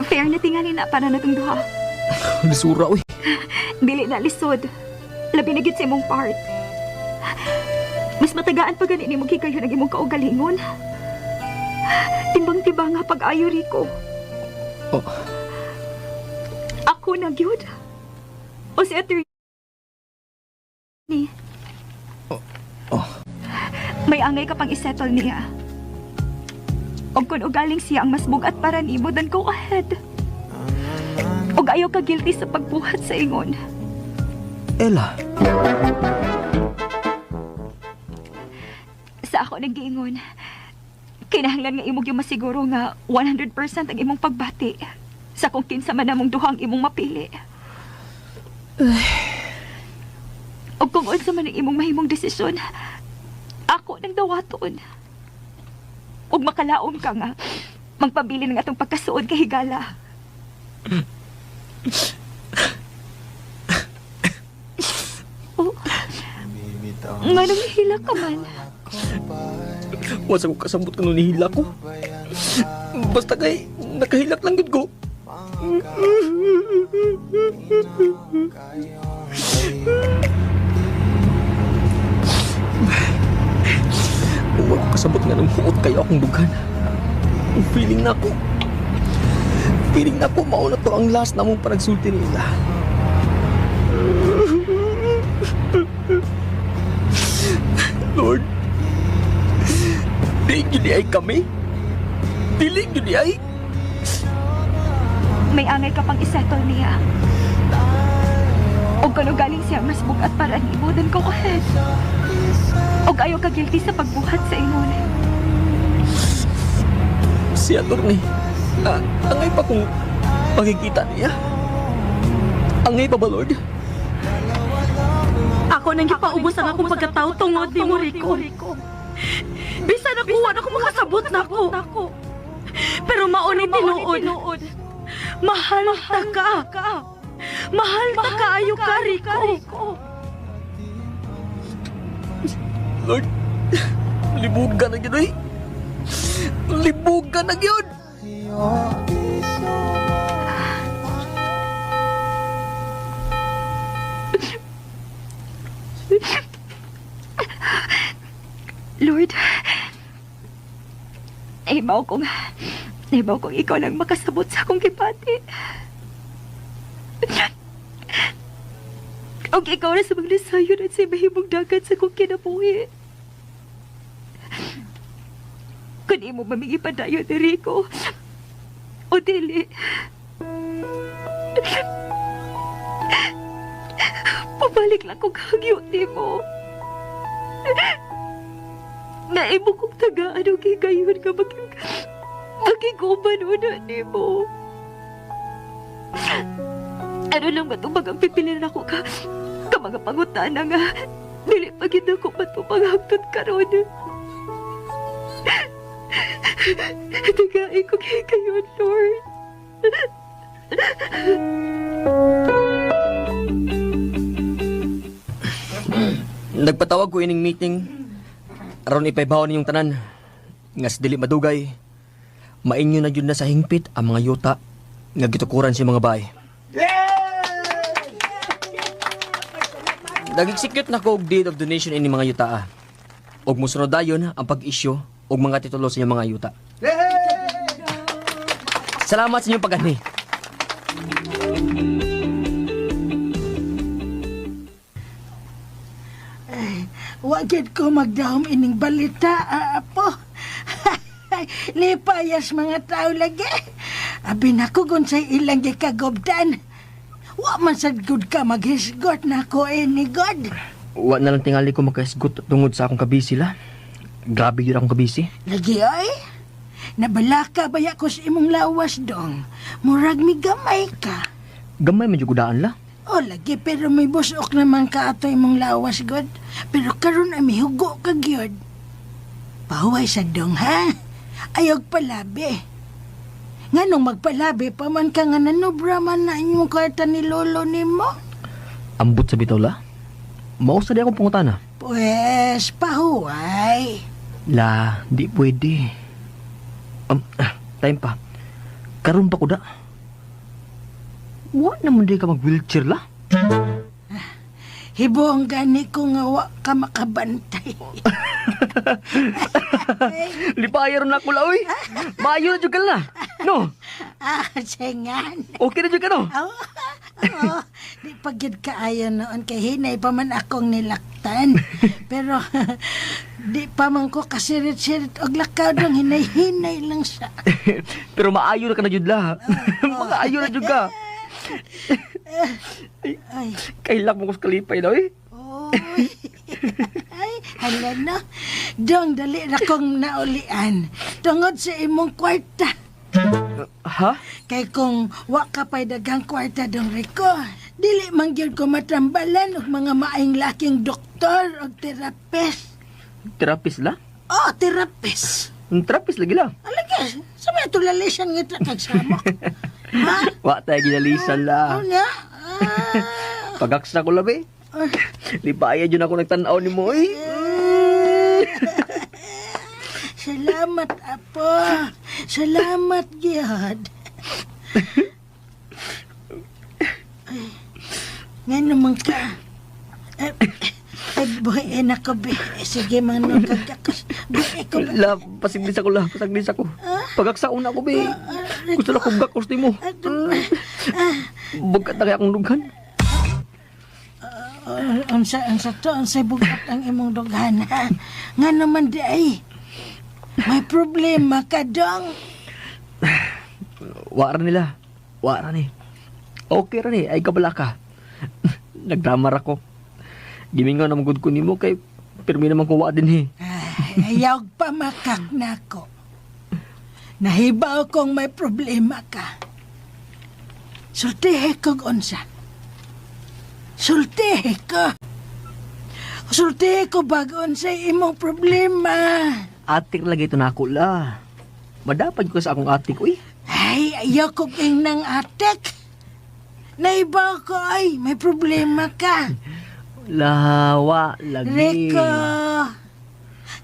Fair na tingali na para natong duha. Lisura, uy. Dili na lisod. Labi na gyud sa imong part. Mas matagaan pa gani nimo gigayon ang imong kaugalingon. Timbang-timbang nga pag-ayo, Rico. Oh. Ako na gyud. O si attorney. Oh. Oh. May angay ka pang isettle niya. Og kung ugaling siya ang mas bugat para nimo, then go ahead. Og ayaw ka guilty sa pagbuhat sa ingon. Ella. Sa ako naggiingon, kinahanglan nga imong yung masiguro nga 100% ang imong pagbati sa kung kinsa man namong duha ang imong mapili. O kung unsa man ang imong mahimong desisyon, ako nang dawaton. Ug makalaom ka nga magpabili ng atong pagkasuod kay higala. Oh, nganong hila ka man? Wasa ko kasabot kung nihila ko. Basta kay nakahilak lang gud ko. Wa ko kasabot nga nang huot kayo akong dughan. Feeling na ako. Feeling na ako mao na to ang last na mong panagsulti nila. Lord, di gyud ay kami. Dili gyud ay. May angay ka pang isettle niya. Og kung galing siya mas bugat para nimo, then go ahead. Og ayaw ka guilty sa pagbuhat sa ingon. Si attorney, angay pa kung makikita niya. Angay pa ba, Lord? Ako nang gipaubos ang akong pagkatao tungod nimo, Rico. Bisan ako, wala ko makasabot nako. Pero mao ni tinuod. Mahal ta ka. Mahal ta kaayo ka, Rico. Lord, libugan na gyud oy. Libugan na gyud. Lord, nahibaw kong ikaw lang makasabot sa akong gibati. Og ikaw na sa mga nasayon at sa mahimong dagat sa akong kinabuhi. Kung imo mamigi padayon ni Rico, o dili. Pabalik lang kong hagyo nimo. Naimo kong tagaan og higayon nga maging uban una nimo. Ano lang matubag ang pipilian ako ka ka mga pangutana nga dili pa gid ako matubag hangtod karon. Tagai ko kay kayo, Lord. Nagpatawag ko ining meeting aron ipaybaw ninyong tanan nga sa dili madugay mainyo na jud na sa hingpit ang mga yuta nga gitukuran sa mga bahay. Nag-execute na ko og deed of donation ini mga yuta. Og mosunod dayon ang pag-issue og mga titulo sa inyong mga yuta. Salamat sa inyong pag-anhi. Wa gyud ko magdahom ining balita, apo. Lipayas mga tao lagi. Abi nako kung say ilang gikagobdan. Wa man sad gud ka maghisgot na ko ini God. Wa na lang tingali ko makaisgot tungod sa akong kabisi la. Grabe yun akong kabisi. Lagi ay. Nabalaka baya ko sa imong lawas dong. Murag mi gamay ka. Gamay man jud gudaan la. O lagi pero may busok naman ka ato imong lawas god. Pero karon ay mihugo ka gyud. Pahuway sa dong ha. Ayog palabi. Nganong magpalabi pa man ka nga nanubra man na inyong kwarta ni lolo nimo? Ambot sa bitaw la. Mao sa di akong pangutana. Pwes, pahuway. La, di pwede. Time pa. Karon pa ko da. Wa naman di ka mag-wheelchair la. Hibuong gani ko nga wa ka makabantay. Lipayer na ako la, oy. Maayo na jud ka la. No, Ah, sengan. okay na jud ka no. Oo, oo. Di pa gyud kaayo noon kay hinay pa man akong nilaktan. Pero di pa man ko kasirit-sirit og lakaw dong hinay-hinay lang sa. Pero maayo na ka na jud la. Maayo na jud ka. Ay, Kailak mo ko sa kalipay na, oy. oy. Ay, hala na. Dong dali ra kong naulian. Tungod sa imong kwarta. Ha? Kay kung wa ka pa'y daghang kwarta dong Rico, dili man gyud ko matambalan og mga maayong laking doktor og terapist. Therapist la? Oh, terapist. Ang therapist lagi la. Alagi, sa may tulalisan nga kag samok. Ha? Wa tayo ginalisan la. Ano niya? Ah. Pagaksa ko labi. Lipaya dyan ako nagtanaw ni mo, oy. Salamat, Apo. Salamat, gyud. Ay, nga naman ka. Eh, ay, buhiin ako, be. Sige, manong kagkakos. Buhi ko ba? La, pasiglis ako la, pasaglis ako. Pagaksa una ko, be. Gusto na kong gakos ni mo. Bugkat na kaya akong dughan. Unsa, unsa to, unsa bugat ang imong dughan, ha? Nga naman di ay. May problema ka, dong. Wara nila. Wara ni. Okay ra ni, ay kabala ka. Nagdamar ako. Gimingaw na magud ko nimo kay pirmi naman ko wa din he. Ay, ayaw pa makak nako. Nahibaw kong may problema ka. Sultihe kog unsa. Sultihe ko. Sultihe ko bag unsay imong problema. Atik lagi ito na ako la. Madapad ko sa akong atik, uy. Ay, ayaw kog ingnang atek. Nahibaw ko ay may problema ka. Lawa lagi. Rico,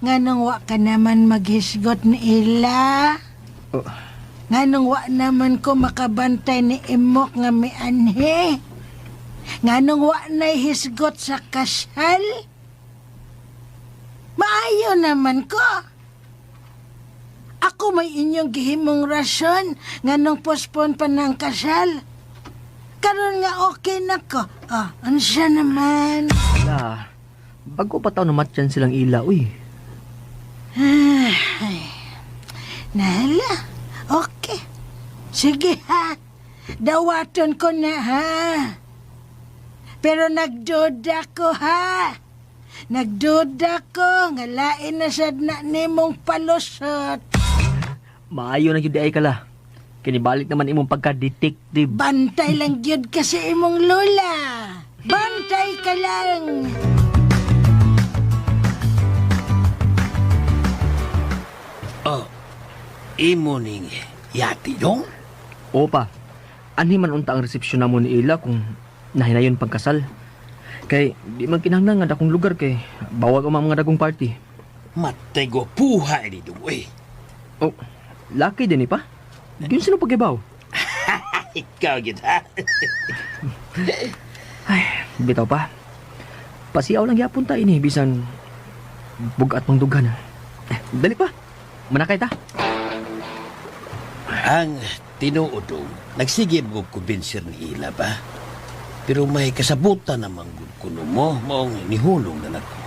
nganong wa ka naman maghisgot ni Ila? Oh. Nganong wa naman ko makabantay ni Imok nga mianhi? Nganong wa na'y hisgot sa kasal? Maayo naman ko. Ako may inyong gihimong rason nganong postpone pa ng kasal. Karon nga okay na ko. Oh, unsa naman? La, bago pa taon namatyan silang ila, uy. Ay, nahala. Okay. Sige ha. Dawaton ko na ha. Pero nagduda ko ha. Nagduda ko nga lain na sad na nimong palusot. Maayo na gyud ay kala. Kinibalik naman imong pagka-detective. Bantay lang gyud ka sa imong lola. Bantay ka lang. Oh, imo ning yati dong? Opa, anhi man unta ang resepsyon namo ni Ila kung nahinayon pagkasal. Kay di man kinahanglan nga dakong lugar kay bawal ang mga dagong party. Matay gwapuha ini dong, uy. Oh, laki din eh pa. Yun sino pagibaw? Ikaw gid ha. Ay, bitaw pa. Pasiaw lang yapon ta ini bisan bugat mong dughan. Eh, dali pa. Manakay ta. Ang tinuod dong, nagsige mo kumbinser ni Ila ba? Pero may kasabutan namang gud kuno mo, maong nihulong na nako.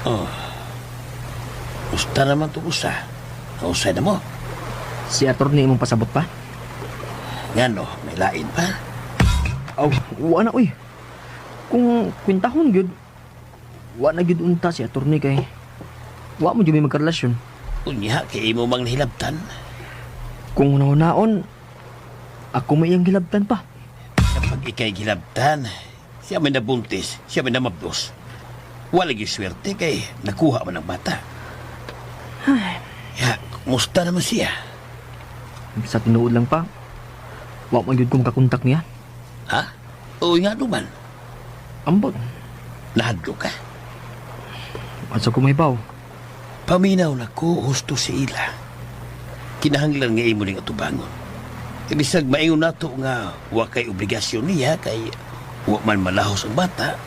Oh. Usta naman to usa. Nausay na mo. Si attorney imong pasabot pa. Ngano, may lain pa. Aw, wa na uy. Kung kwintahon gyud, wa na gyud unta si attorney kay wa mo gyud may magkarelasyon. Unya, kay imo mang nahilabtan. Kung una-unaon, ako may iyang gilabtan pa. Kapag ikay gilabtan, siya may nabuntis, siya may namabdos. Wala gyud swerte kay nakuha man ang bata. Ya, kumusta naman siya? Sa tinuod lang pa, wa man gyud ko makakontak niya. Ha? Oo nga naman. Ambot, Nahadlo ka. asa ko may baw. Paminaw na ko husto si ila. Kinahanglan nga imo ning atubangon. Ibisag maingon nato nga wa kay obligasyon niya kay wa man malahos ang bata.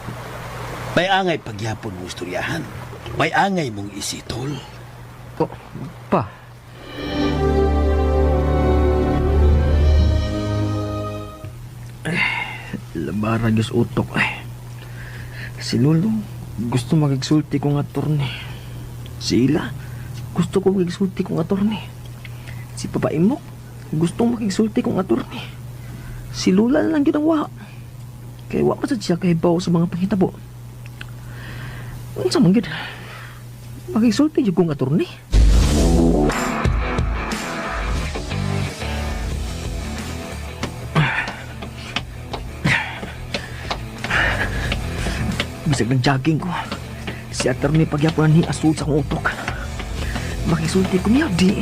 May angay pagyapon mong istoryahan. May angay mong isitol. Oh, pa. Eh, labara gyud sa utok ay. Si Lolo gusto magigsulti kong attorney. Si Ila gusto ko magigsulti kong attorney. Si Papa Imok gusto makigsulti kong attorney. Si Lula na lang gyud ang wa. Kay wa pa sad siya kahibaw sa mga panghitabo. Unsa man gyud? Makisulti jud kong attorney. Bisag nag-jogging ko. Si attorney pagyapon ni asul sa akong utok. Makisulti ko niya, di.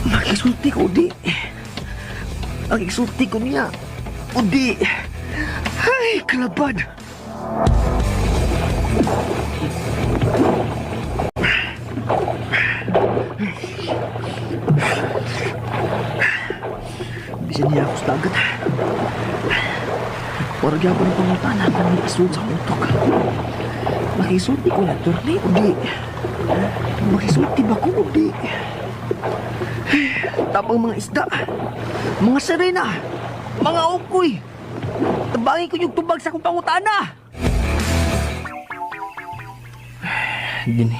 Makisulti ko, di. Makisulti ko niya, o di. Ay, kalabad. Bisan niya ako sa dagat. Warag ako ng pangutana kung may asul sa akong utok. Makisulti ko na, attorney, o di. Makisulti ba ko o di? Tapang mga isda, mga serena, mga ukoy. Tabangin ko yung tubag sa akong pangutana. Dini,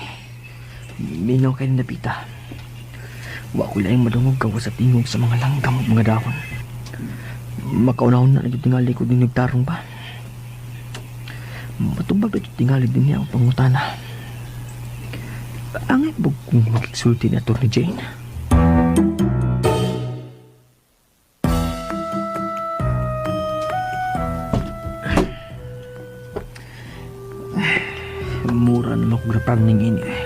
minaw kayo ni Napita. Wa ko lang madungog gawa sa tingog sa mga langgam ug mga dahon. Makaunahon na nagyud tingali ko din nagtarong pa. Matubag na jud tingali din niya ang pangutana. Angay ba kung magigsulti ni Atty. Jane? Mura na makugrapang ning ini eh.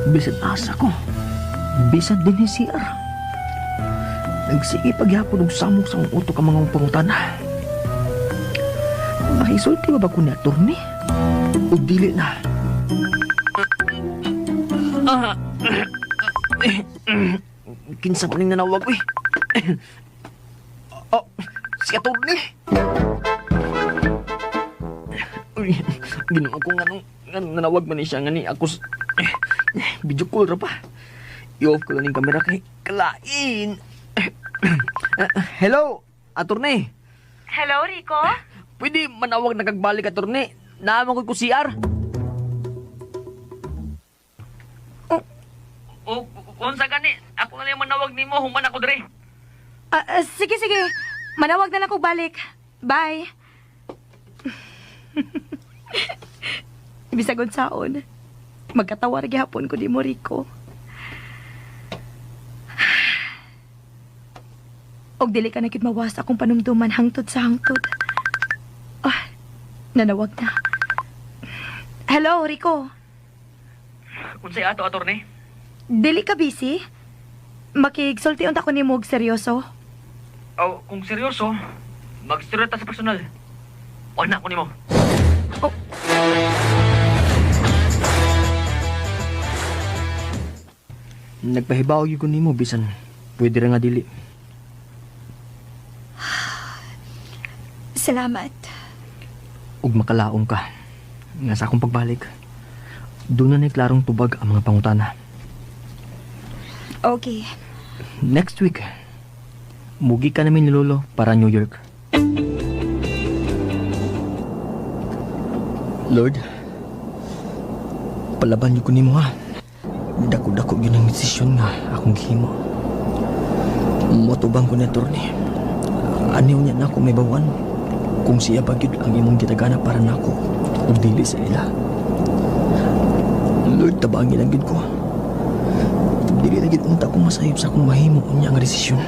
Bisan asa ko. Bisan din ni CR. Nagsige pagyapon og samok sa akong utok ang mga pangutana. Makisulti ba ba ko ni attorney? O dili na? Kinsa pa ning nanawag, uy? Oh, si attorney! Uy, ginoo ko nga nung nanawag man ni siya nga ni ako video call ra pa. I-off ko lang yung camera kay kalain. Hello, attorney. Hello, Rico? Pwede manawag na kagbalik, attorney. Naamang ko CR. Oh, unsa gani? Ako na lang manawag nimo human ako dre. Sige, sige. Manawag na lang ko balik. Bye. Bisag unsaon. Magkatawar gihapon ko di mo, Rico. Og dili ka na gyud mawas akong panumduman hangtod sa hangtod. Ah, nanawag na. Hello, Rico. Unsay ato, attorney? Dili ka busy? Makigsulti unta ko nimo og seryoso. Aw, kung seryoso, magstorya ta sa personal. O na ko nimo. Oh. Nagpahibaw gyud ko nimo bisan pwede ra nga dili. Salamat. Ug makalaom ka nga sa akong pagbalik. Doon na klarong tubag ang mga pangutana. Okay. Next week, mugi ka namin ni Lolo para New York. Lord, palaban niyo ko nimo ha. Dako-dako yun ang desisyon nga akong gihimo. Motubang ko ni attorney. Aniw niya na ako may bawan. Kung siya ba gyud ang imong gitagana para nako ug dili sa ila. Lord, tabangin lang gyud ko. Dili na gyud unta ko masayop sa akong mahimo unya nga desisyon.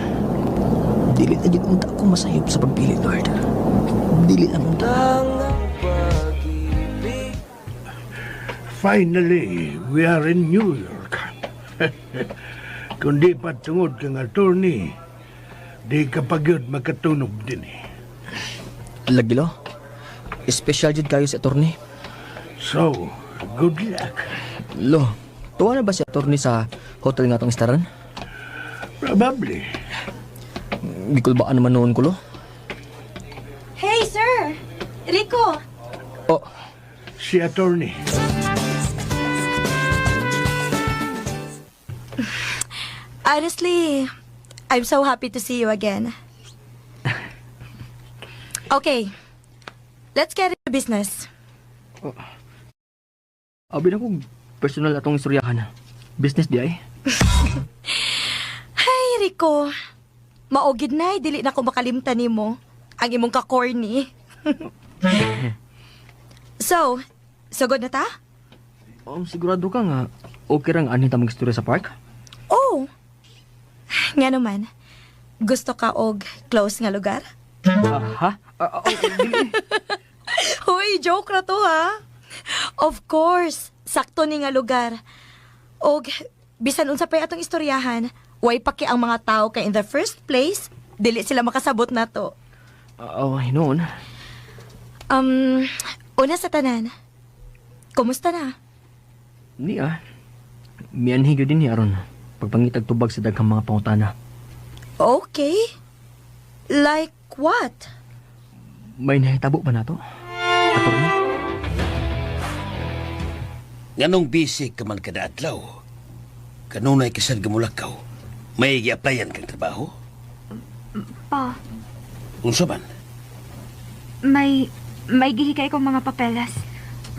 Dili na gyud unta ko masayop sa pagpili, Lord. Dili lang unta. Finally, we are in New York. Kung di pa tungod kang attorney, di ka pa gyud makatunog din eh. Lagi lo. Espesyal jud kayo si attorney. So, good luck. Lo, tuwa na ba si attorney sa hotel nga atong istaran? Probably. Gikulbaan naman noon ko lo. Hey, sir! Rico! Oh, Si attorney. Honestly, I'm so happy to see you again. Okay. Let's get into business. Abi na kong personal atong istoryahan. Business di ay. Ay, Rico. Mao gyud na, dili na ko makalimtan nimo. Ang imong ka-corny. So, sugod na ta? Sigurado ka nga okay rang ani ta magistorya sa park? Oh. Nga naman. Gusto ka og close nga lugar? Ah, ha? Ah, oh, dili. Hoy, joke ra to ha. Of course, sakto ni nga lugar. Og bisan unsa pay atong istoryahan, way paki ang mga tao kay in the first place, dili sila makasabot nato. Oh, hinuon. Una sa tanan. Kumusta na? Ni ah. Mianhi gyud din ni aron pagpangitag tubag sa daghang mga pangutana. Okay. Like what? May nahitabo ba nato? Attorney? Nganong busy ka man kada adlaw? Kanunay ka sad gamulakaw. May gi-applyan kang trabaho? Pa, Unsa man? may gihikay kong mga papeles.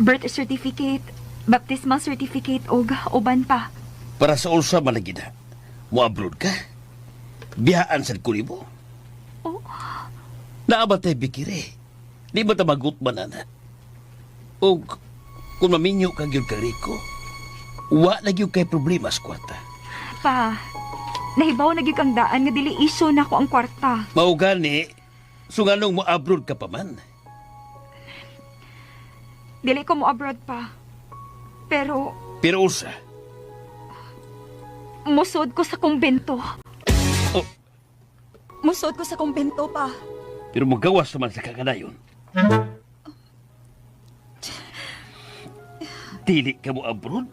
Birth certificate, baptismal certificate, ug uban pa. Para sa unsa man lagi na? Mo-abroad ka? Biyaan sad ko nimo? Oh. Naa ba tay bikire? Di ba ta magutman ana? Og kung maminyo ka gyud ka Rico, wa na gyud kay problema sa kwarta. Pa, nahibaw na gyud kang daan nga dili issue nako ang kwarta. Mao gani, so nganong mo abroad ka pa man? Dili ko mo abroad pa. Pero Pero unsa? Musod ko sa kumbento. Oh. Musod ko sa kumbento pa. Pero magawas naman sa kakadayon. Dili ka mo abroad,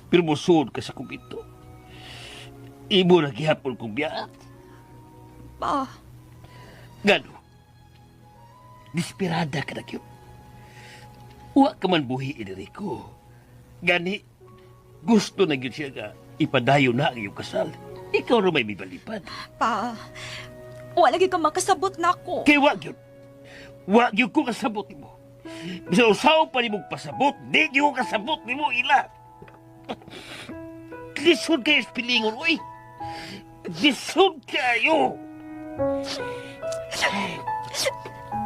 pero musod ka sa kumbento. Imo na gihapon kong biyaat. Pa, Gano? Desperada ka na gyud. Wa ka man buhi ni Rico. Gani, gusto na gyud siya nga ipadayon na ang iyong kasal. Ikaw ra may mibalipad. Pa, wala gyud ka makasabot nako. Kay wa gyud. Wa gyud ko kasabot nimo. Bisan usaw pa nimo pasabot, di gyud ko kasabot nimo ila. Lisod kayo sa pilingon, uy. Lisod kayo.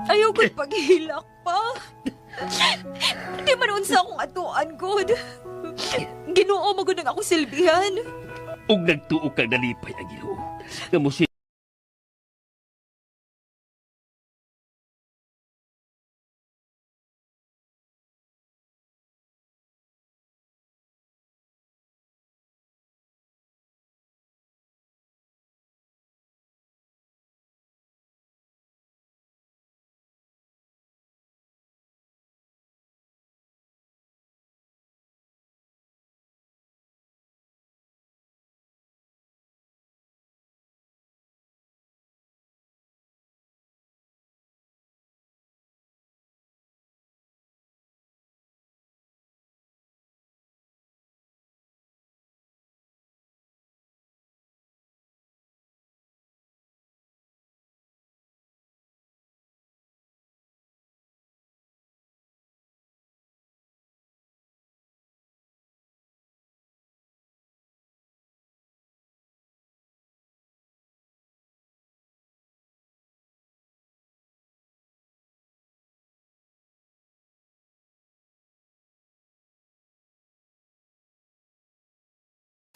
Ayaw ko'y paghilak pa. Di man unsa akong atuan, God. Ginoo mo gud ang akong silbihan. Ug nagtuo kang nalipay ang Ginoo. Nga mo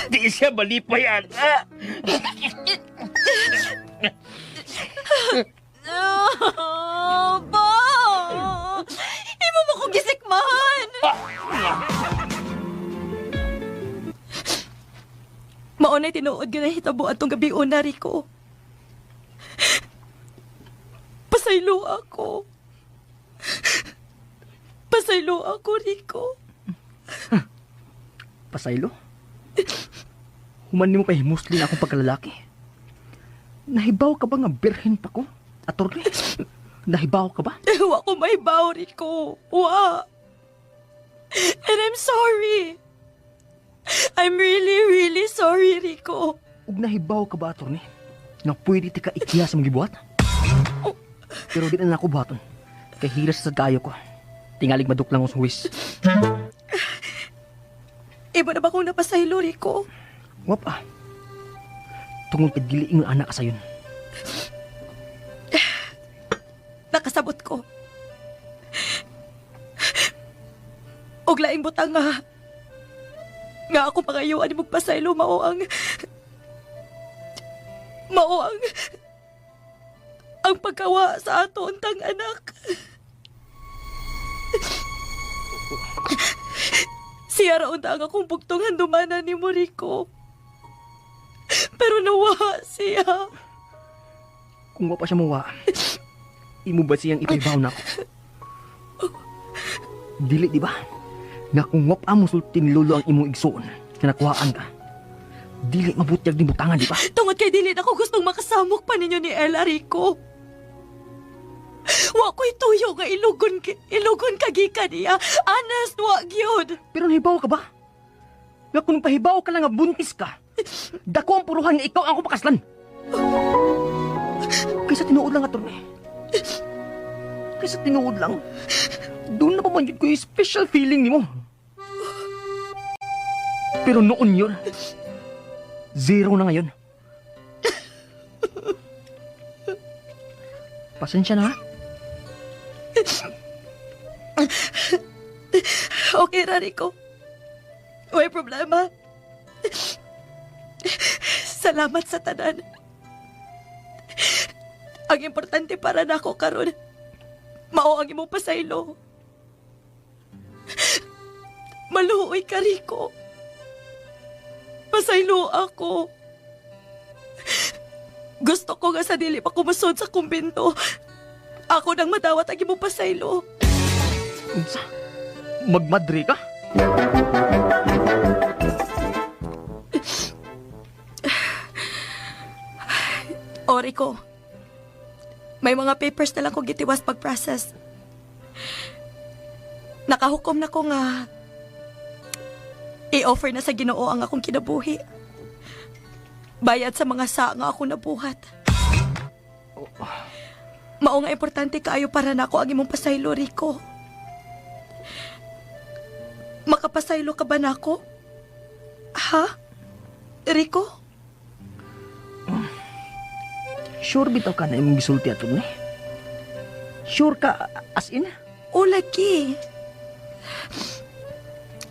Di siya malipay, ana. Oh, ba! Imo mo kong gisikmahan! Maunay tinuod nga nahitabo atong gabi una, Rico. Pasaylo ako. Pasaylo ako, Rico. Pasaylo? Human nimo pa himuslin akong pagkalalaki. Nahibaw ka ba nga birhen pa ko? Atorne? Nahibaw ka ba? Wa ko may Rico. Wa. And I'm sorry. I'm really, really sorry, Rico. Ug nahibaw ka ba, atorne? Nga pwede ti ka ikiya sa mga gibuhat? Pero di na nako buhaton. Kay hilas sa kayo ko. Tingalig maduklang ko sa huwis. Iba na ba kung napasaylo, Rico? Wap ah. Tungod kay dili ingon anak ka sayon. Nakasabot ko. Og laing butang nga. Nga ako pangayuan ni magpasaylo mao ang ang pagkawa sa ato untang anak. Siya ra unta ang akong bugtong handumanan ni Rico. Pero nawa siya. Kung wa pa siya muwa, imo ba siyang ipahibaw na ako? Dili, di ba? Nga kung wa pa musulti ni Lolo ang imong igsuon, nga nakuhaan ka. Dili mabutyag ni butangan, di ba? Tungod kay dili na ko gustong makasamok pa ninyo ni Ella, Rico. Wa ko'y tuyo nga ilugon, ilugon ka gikan niya. Honest, wa gyud. Pero nahibaw ka ba? Nga kung pahibaw ka lang nga buntis ka, dako ang puruhan nga ikaw ang akong pakaslan. Kaysa tinuod lang, atorne. Kaysa tinuod lang, doon na pa man yun ko yung special feeling nimo. Pero noon yun, zero na ngayon. Pasensya na ha. Okay ra, Rico. Way problema. Salamat sa tanan. Ang importante para nako karon, mao ang imong pasaylo. Maluoy ka, Rico. Pasaylo ako. Gusto ko nga sa dili pa kumusod sa kumbento. Ako nang madawat ang imong pasaylo. Unsa? Magmadre ka? O, Rico. May mga papers na lang ko gitiwas pag-process. Nakahukom na ko nga i-offer na sa Ginoo ang akong kinabuhi. Bayad sa mga sa nga ako nabuhat. Mao nga importante kaayo para nako ang imong pasaylo, Rico. Makapasaylo ka ba nako? Ha? Rico? Sure bitaw ka na imong gisulti ato ni. Sure ka as in? O lagi.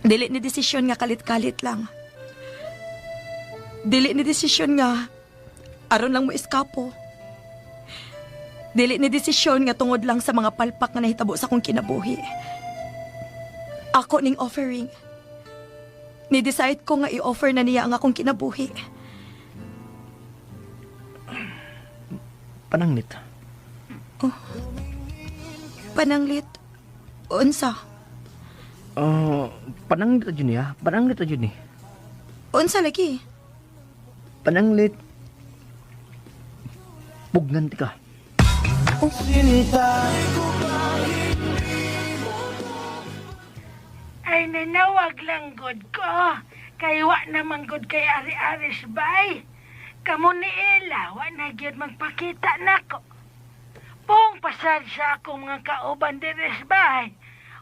Dili ni desisyon nga kalit-kalit lang. Dili ni desisyon nga aron lang mo eskapo. Dili ni desisyon nga tungod lang sa mga palpak nga nahitabo sa akong kinabuhi. Ako ning offering. Ni-decide ko nga i-offer na niya ang akong kinabuhi. Pananglit. Pananglit, unsa? Pananglit jud niya. Pananglit jud ni. Unsa lagi? Pananglit. Pugnan ti ka. Ay, nanawag lang god ko. Kay wa naman god kay Ari-Aris bay. Kamo ni Ella, wa na gyud magpakita nako. Pong pasad sa akong mga kauban diri bay.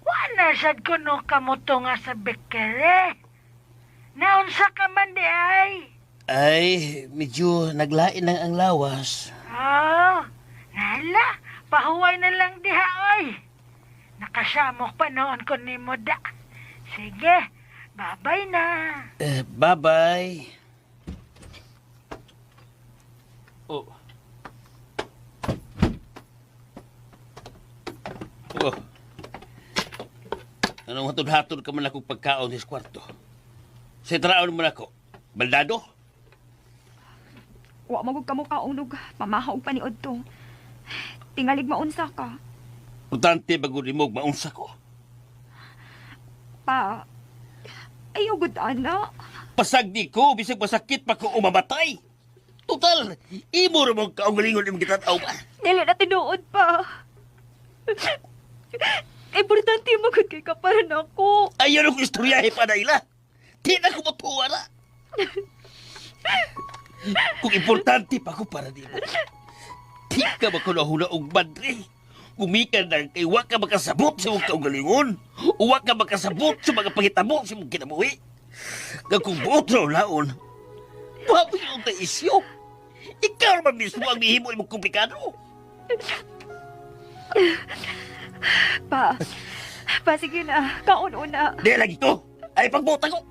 Wa na sad kuno kamo to nga sa bekere. Naunsa ka man di ay? Ay, medyo naglain lang ang lawas. Oh, nala, pahuway na lang diha oy. Nakasamok pa noon ko ni mo da. Sige, Bye-bye na. Eh, bye-bye. Oh. Oh. Anong hatod-hatod ka man akong pagkaon sa kwarto? Sa traon mo na ako. Baldado? Wa magug kamo kaong pamahaw pa ni Odto. Tingalig maunsa ka. Importante bago nimo maunsa ko. Pa, ayaw gud ana. Pasagdi ko, bisag masakit pa ko umamatay. Total, imo ra mong kaugalingon imong gitanaw ba? Dili na tinuod pa. Importante mo gud kay ka para nako. Ayaw na ko istoryahe pa na ila. Di na ko matuwa na. Kung importante pa ko para nimo. Di ka ba ko nahula og madre? Gumikan na kay wa ka makasabot sa imong kaugalingon. Wa ka makasabot sa mga pangitabo sa imong kinabuhi. Nga kung buot na laon, wa mo yung isyo. Ikaw naman mismo ang mihimo imong komplikado. Pa, pa sige na. Kaon una. Di lagi ko. Ay pagbuot ako.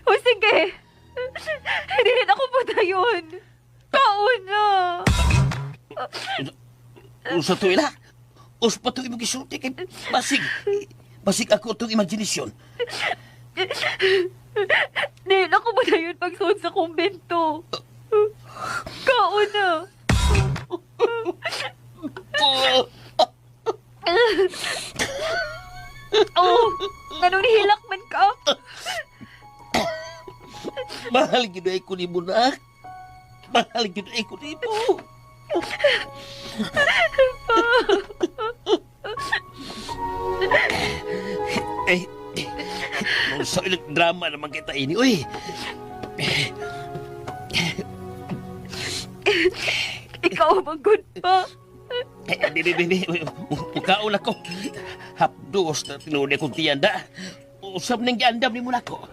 O sige. Hindi rin ako patayon. Kaon na. Usa to ila. Us pa to imong gisulti kay basig. Basig ako itong imaginasyon. Hindi rin ako patayon pagsuod sa kumbento. Kaon na. Oh, Oh, nganong nihilak man ka? Mahal gid ay ko nimo nak. Mahal gid ay ko nimo. Eh, eh, sa ilang drama naman kita ini, uy. Ikaw man good pa. Eh, di, di, di, di. Mukaon ako. Hapdos na tinuod akong tiyanda. Usap nang giandam ni mo na ako.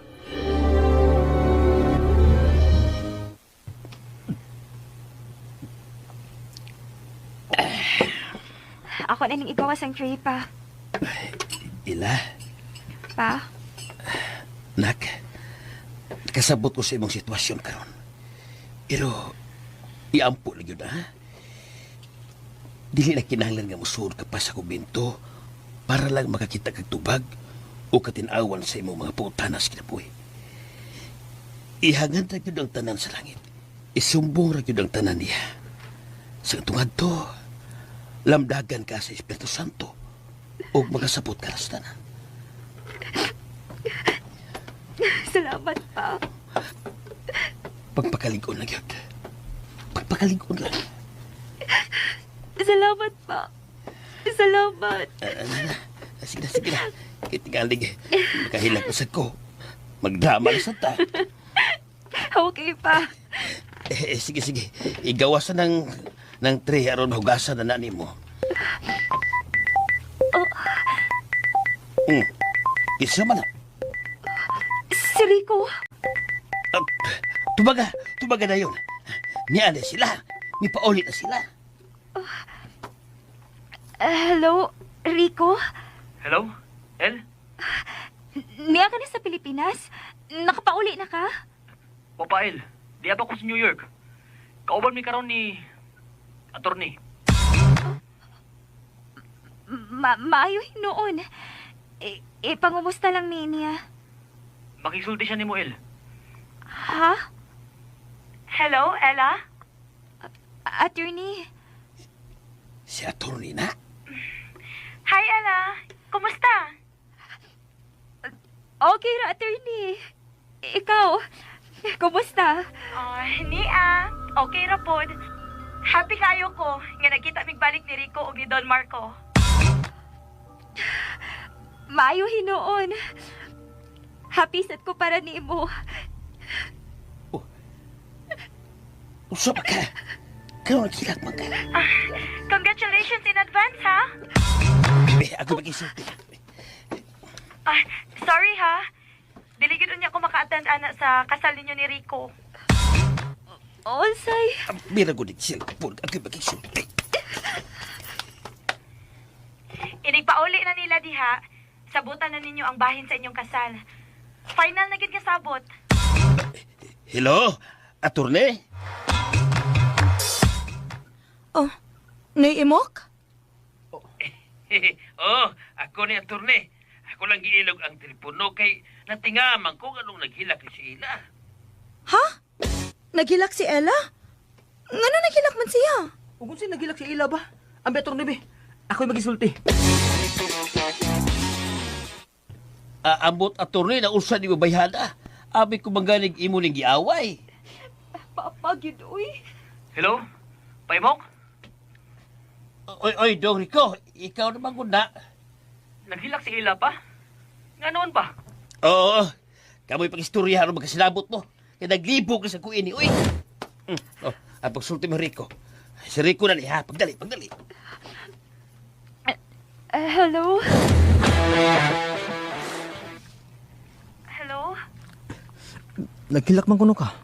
Ako na ning igawas ang tray pa. Ila, Pa? nak, kasabot ko sa imong sitwasyon karon. Pero, iampo lang yun, ha? Dili na kinahanglan nga musuod ka pa sa kumbento para lang makakita kag tubag o katinawan sa imong mga putanas kinabuhi. Ihangad ra gyud ang tanan sa langit. Isumbong ra gyud ang tanan niya. Sa tungad to, lamdagan ka sa Espiritu Santo ug makasabot ka sa tanan. Salamat pa. Pagpakalig-on lang yun. Pagpakalig-on lang. Salamat pa. Salamat. Sige na, sige na. Kaya tingalig, makahilak na sad ko. Magdrama na sad ta. Okay pa. Eh, sige, sige. Igawasan ng tray aron mahugasan na nani mo. Oh. Isa man na. Si Rico. Tubaga, tubaga na yun. Niya na sila. Mipauli na sila. Hello, Rico? Hello? El? Niya ka na sa Pilipinas? Nakapauli na ka? Papa El, di pa ko sa New York. Kauban mi karon ni attorney. Maayo noon. Pangumusta lang ni niya. Makisulti siya ni mo, El. Ha? Hello, Ella? Attorney? Si attorney na? Hi, Ella. Kumusta? Okay ra, attorney. Ikaw, kumusta? Oh, niya. Okay ra pod. Happy kayo ko nga nagkita mig balik ni Rico ug ni Don Marco. Maayo hinuon. Happy sad ko para nimo. Usa pa ka. Karon nagkilak man ka. Ah, congratulations in advance, ha? Eh, ako makisulti. Ah, sorry ha. Dili gid unya ko maka-attend ana sa kasal ninyo ni Rico. Unsay? Mira ko din cellphone. Ako makisulti. Inigpauli na nila diha. Sabutan na ninyo ang bahin sa inyong kasal. Final na gid nga sabot. Hello, attorney? Oh, Noy Imok? Oh, ako ni attorney. Ako lang giilog ang telepono kay natingaman ko anong naghilak ni si Ila. Ha? Naghilak si Ella? Ngano naghilak man siya? Ug unsa nagilak si Ila ba? Ang betor ni be. Ako'y magisulti. Ah, ambot attorney na usa ni babayhana. Abi ko mangganig imo ning giaway. Papa, gyud uy. Hello? Paimok? Oy, oy, Dong Rico, ikaw naman gud na. Naghilak si Ila pa? Nga noon pa? Oo, kamoy pag-istorya aron magkasinabot mo. Kay naglibog ka sa kuini, uy. Oh, ang pagsulti mo Rico. Si Rico na ni ha, pagdali, pagdali. Hello? Hello? Naghilak man kuno ka.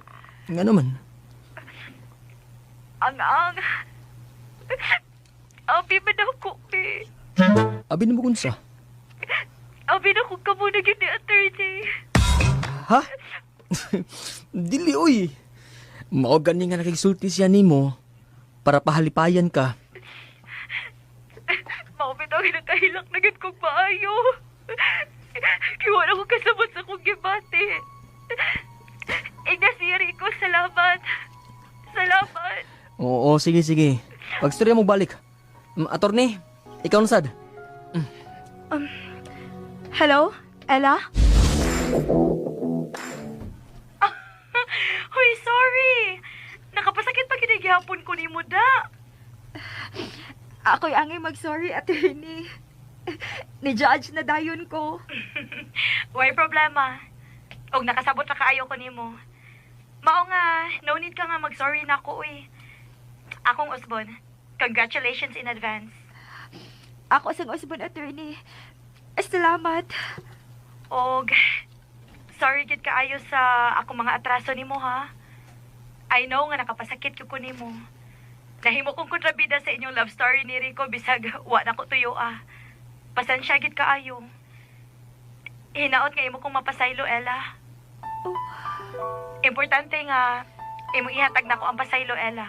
Nga naman. Ang ang. Abi man ako, be. Abi na mo kunsa. Abi na ko kamo na gid ni attorney. Ha? Dili oy. Mao gani nga nakigsulti siya nimo para pahalipayan ka. Mao bitaw nagkahilak na gid kog maayo. Kiwa na ko kasabot sa kong gibati. Igna siya Rico, salamat. Salamat. Oo, sige sige. Pagstorya mo balik. Attorney, ikaw na sad. Hello? Ella? Hoy, sorry. Nakapasakit pa gihapon ko nimo da. Ako'y angay mag-sorry, attorney. Ni-judge na dayon ko. Way problema. Og nakasabot na kaayo ko nimo. Mao nga, no need ka nga mag-sorry na ako, uy. Akong usbon. Congratulations in advance. Ako sang usbon, attorney. Salamat. Og sorry gid kaayo sa akong mga atraso nimo ha. I know nga nakapasakit ko nimo. Nahimo kong kontrabida sa inyong love story ni Rico bisag wa na ko tuyo ah. Pasensya gid kaayo. Hinaot nga imo kong mapasaylo, Ella. Oh. Importante nga imo ihatag nako ang pasaylo, Ella.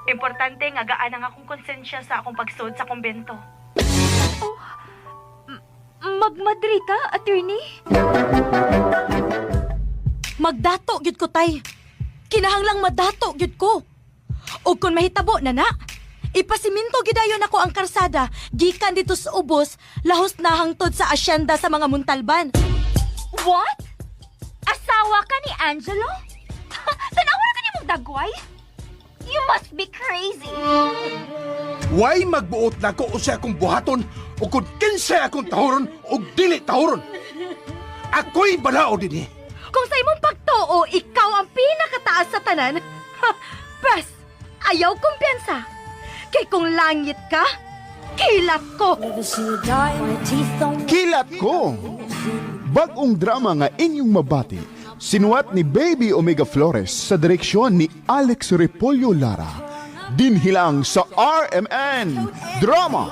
Importante nga gaan ang akong konsensya sa akong pagsud sa kumbento. Magmadri ka, attorney? Magdato gyud ko tay. Kinahanglang madato gyud ko. Og kung mahitabo na na, ipasiminto gyud ako ang karsada gikan dito sa ubos lahos na hangtod sa asyenda sa mga Muntalban. What? Asawa ka ni Angelo? Tanawa ka ni mong dagway? You must be crazy. Way magbuot nako usa akong buhaton o kung kinsay akong tahuron o dili tahuron. Ako'y balao dinhi. Kung sa imong pagtuo, ikaw ang pinakataas sa tanan, ha, pwes, ayaw kumpiyansa. Kay kung langit ka, kilat ko. Kilat Ko. Bagong drama nga inyong mabati. Sinuwat ni Baby Omega Flores sa direksyon ni Alex Repolyo Lara. Dinhilang sa RMN Drama.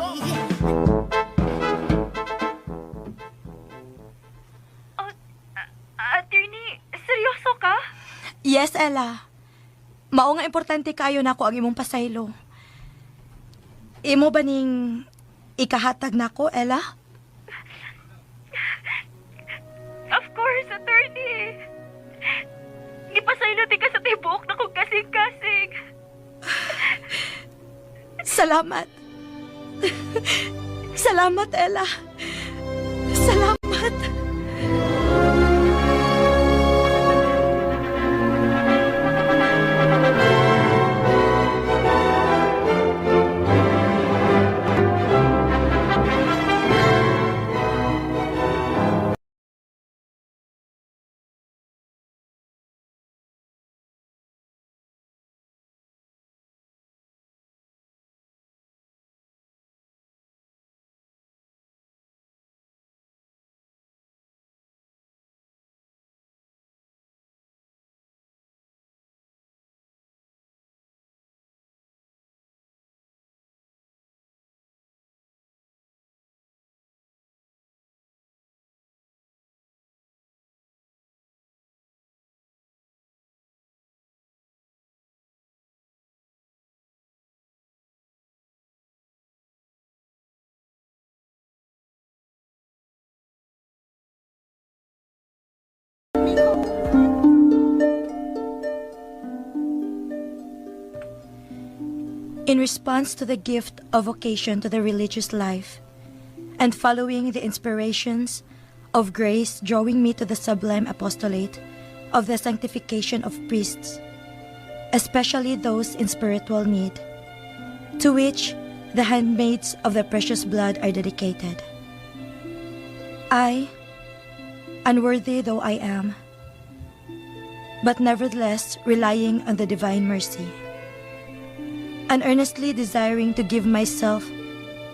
Attorney, seryoso ka? Yes, Ella. Mao nga importante kaayo nako ang imong pasaylo. Imo ba ning ikahatag nako, Ella? Of course, attorney. Gipasaylo ti ka sa tibuok na kong kasing-kasing. Salamat. Salamat, Ella. Salamat. In response to the gift of vocation to the religious life, and following the inspirations of grace drawing me to the sublime apostolate of the sanctification of priests, especially those in spiritual need, to which the handmaids of the precious blood are dedicated. I, unworthy though I am, but nevertheless relying on the divine mercy, and earnestly desiring to give myself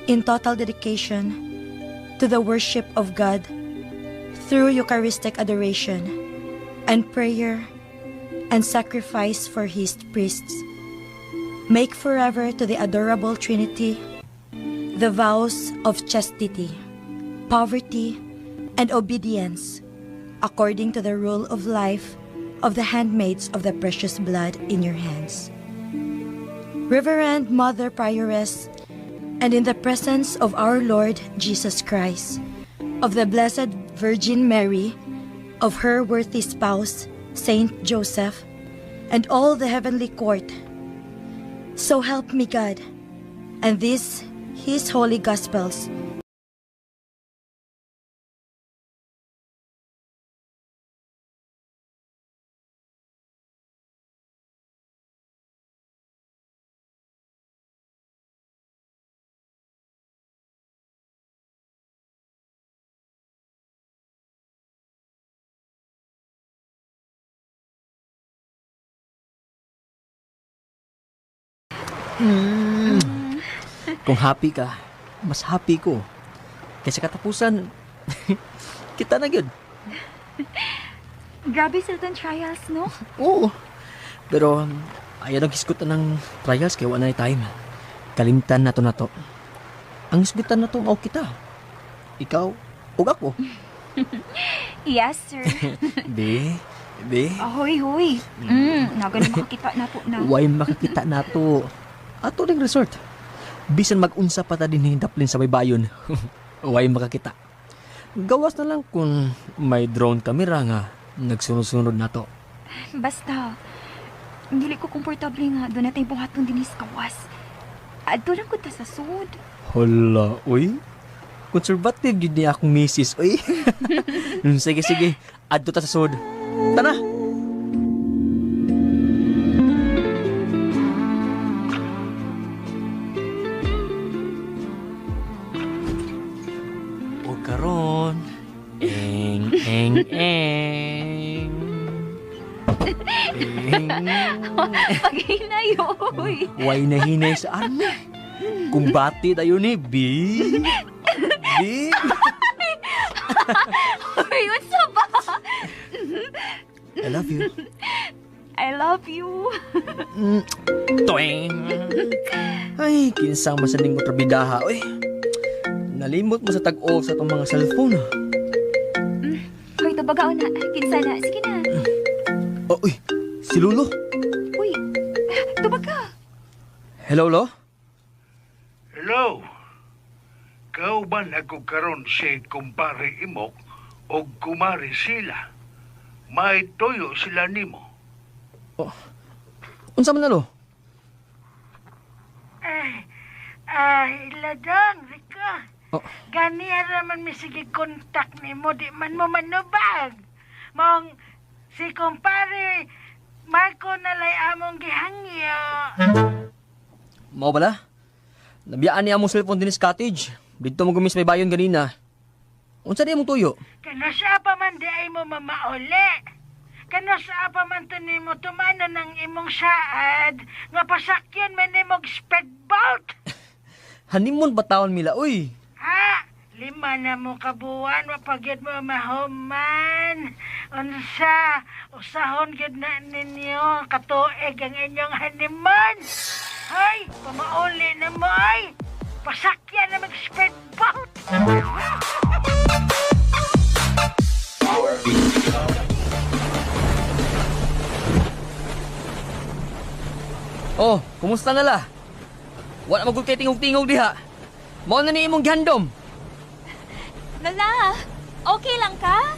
in total dedication to the worship of God through Eucharistic adoration and prayer and sacrifice for His priests, make forever to the adorable Trinity the vows of chastity, poverty, and obedience according to the rule of life of the handmaids of the precious blood in your hands. Reverend Mother Prioress, and in the presence of our Lord Jesus Christ, of the Blessed Virgin Mary, of her worthy spouse, Saint Joseph, and all the heavenly court. So help me God, and these his holy gospels. Kung happy ka, mas happy ko. Kaysa katapusan, kita na gyud. Grabe sa itong trials, no? Oo. Pero ayaw nang hisgutan ng trials kay wala na time. Kalimtan na to na to. Ang hisgutan na to mao kita. Ikaw ug ako. Yes, sir. Be, be. Ahoy, hoy. Naga na makakita na po na. Way makakita na to. Ato ning resort. Bisan mag-unsa pa ta din daplin sa baybayon. Way makakita. Gawas na lang kung may drone camera nga nagsunod-sunod na to. Basta, dili ko komportable nga doon natin buhaton dinis kawas. Adto lang ko ta sa sud. Hala, uy. Conservative yun niya akong misis, uy. Sige, sige. Adto ta sa sud. Tara! O karon. Eng, eng, eng. Eng. Paghinay, oy. Way na hinay sa army. Kumbati tayo ni B. B. Uy, unsa ba? I love you. I love you. Toing. Ay, kinsang masaning ko trabidaha, oy. Nalimot mo sa tag-off sa itong mga cellphone. Hoy, tabagaw na. Kinsa na. Sige na. Oh, uy, si Lulo. Uy, tubaga. Hello, Lo? Hello. Kauban ako karon si kumpare Imok og kumare sila. May tuyo sila nimo. Oh, unsa man na, Lo? Ay, ay, ladang, Rico. Oh. Gani raman mi sige kontak nimo, di man mo manubag. Mong si kumpare Marco nalay among gihangyo. Mao bala? Nabiyaan niya among cellphone dinis cottage. Dito mo gumis may bayon ganina. Unsa di among tuyo? Kano sa pa man di ay mo mamauli. Kano sa pa man to nimo tumano ng imong saad nga pasakyan man nimog speedboat. Honeymoon ba taon mila, uy? Ha? 5 na mo kabuan, wapagyod mo mahuman. Unsa, usahon gyud na ninyo, katuig ang inyong honeymoon. Hay, pamauli na mo ay. Pasakyan na mag-speedboat. Oh, kumusta na la? Wala magud kay tingog-tingog diha. Mao na ni imong gihandom. Lola, okay lang ka?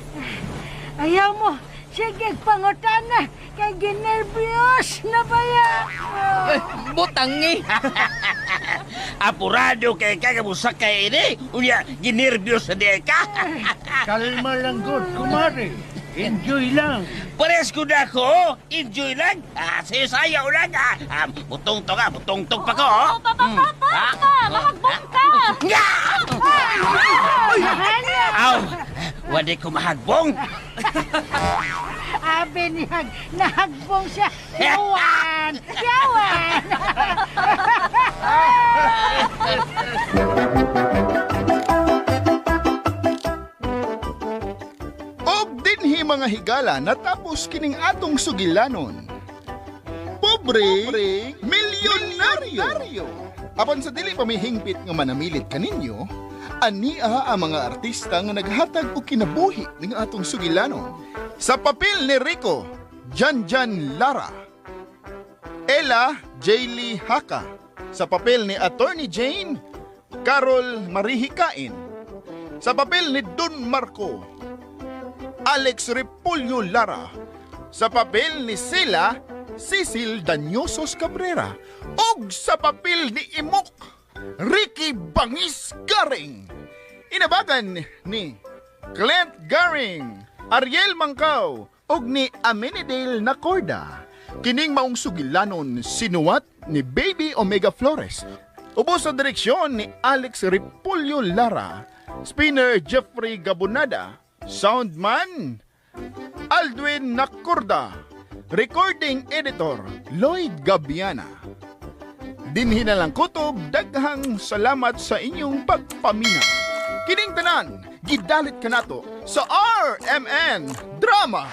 Ayaw mo, Sige, pangutana. Kay ginervyos na ba ya? Eh, butang eh. Apurado kay ka nga musakay ini. Unya, ginervyos na di ka. Kalma lang god, kumare. Enjoy lang. Pares ko na ako. Enjoy lang. Ah, sayo-sayaw lang. Ah, ah mutungtong ah, mutungtong pa ko. Oh, Papa, papa, papa, mahagbong ka. Nga! Aw, wala ko mahagbong. Abi niyag, nahagbong siya. Yawan! Yawan! Og dinhi mga higala natapos kining atong sugilanon. Pobre, milyonaryo. Apan sa dili pa may hingpit nga manamilit kaninyo, ania ang mga artista nga naghatag og kinabuhi ning atong sugilanon. Sa papel ni Rico, Janjan Lara. Ella Jaylee Haka. Sa papel ni Attorney Jane, Carol Marihikain. Sa papel ni Don Marco, Alex Repolyo Lara. Sa papel ni Sela, Cecil Danyosos Cabrera. Og sa papel ni Imok, Ricky Bangis Garing. Inabagan ni Clint Garing, Ariel Mangkaw, ug ni Aminidale Nacorda. Kining maong sugilanon sinuwat ni Baby Omega Flores. Ubos sa direksyon ni Alex Repolyo Lara, Spinner Jeffrey Gabonada, Soundman Aldwin Nacorda, Recording Editor Lloyd Gabiana. Dinhi na lang kutob, daghang salamat sa inyong pagpamina. Kining tanan, gidalit kanato sa RMN Drama.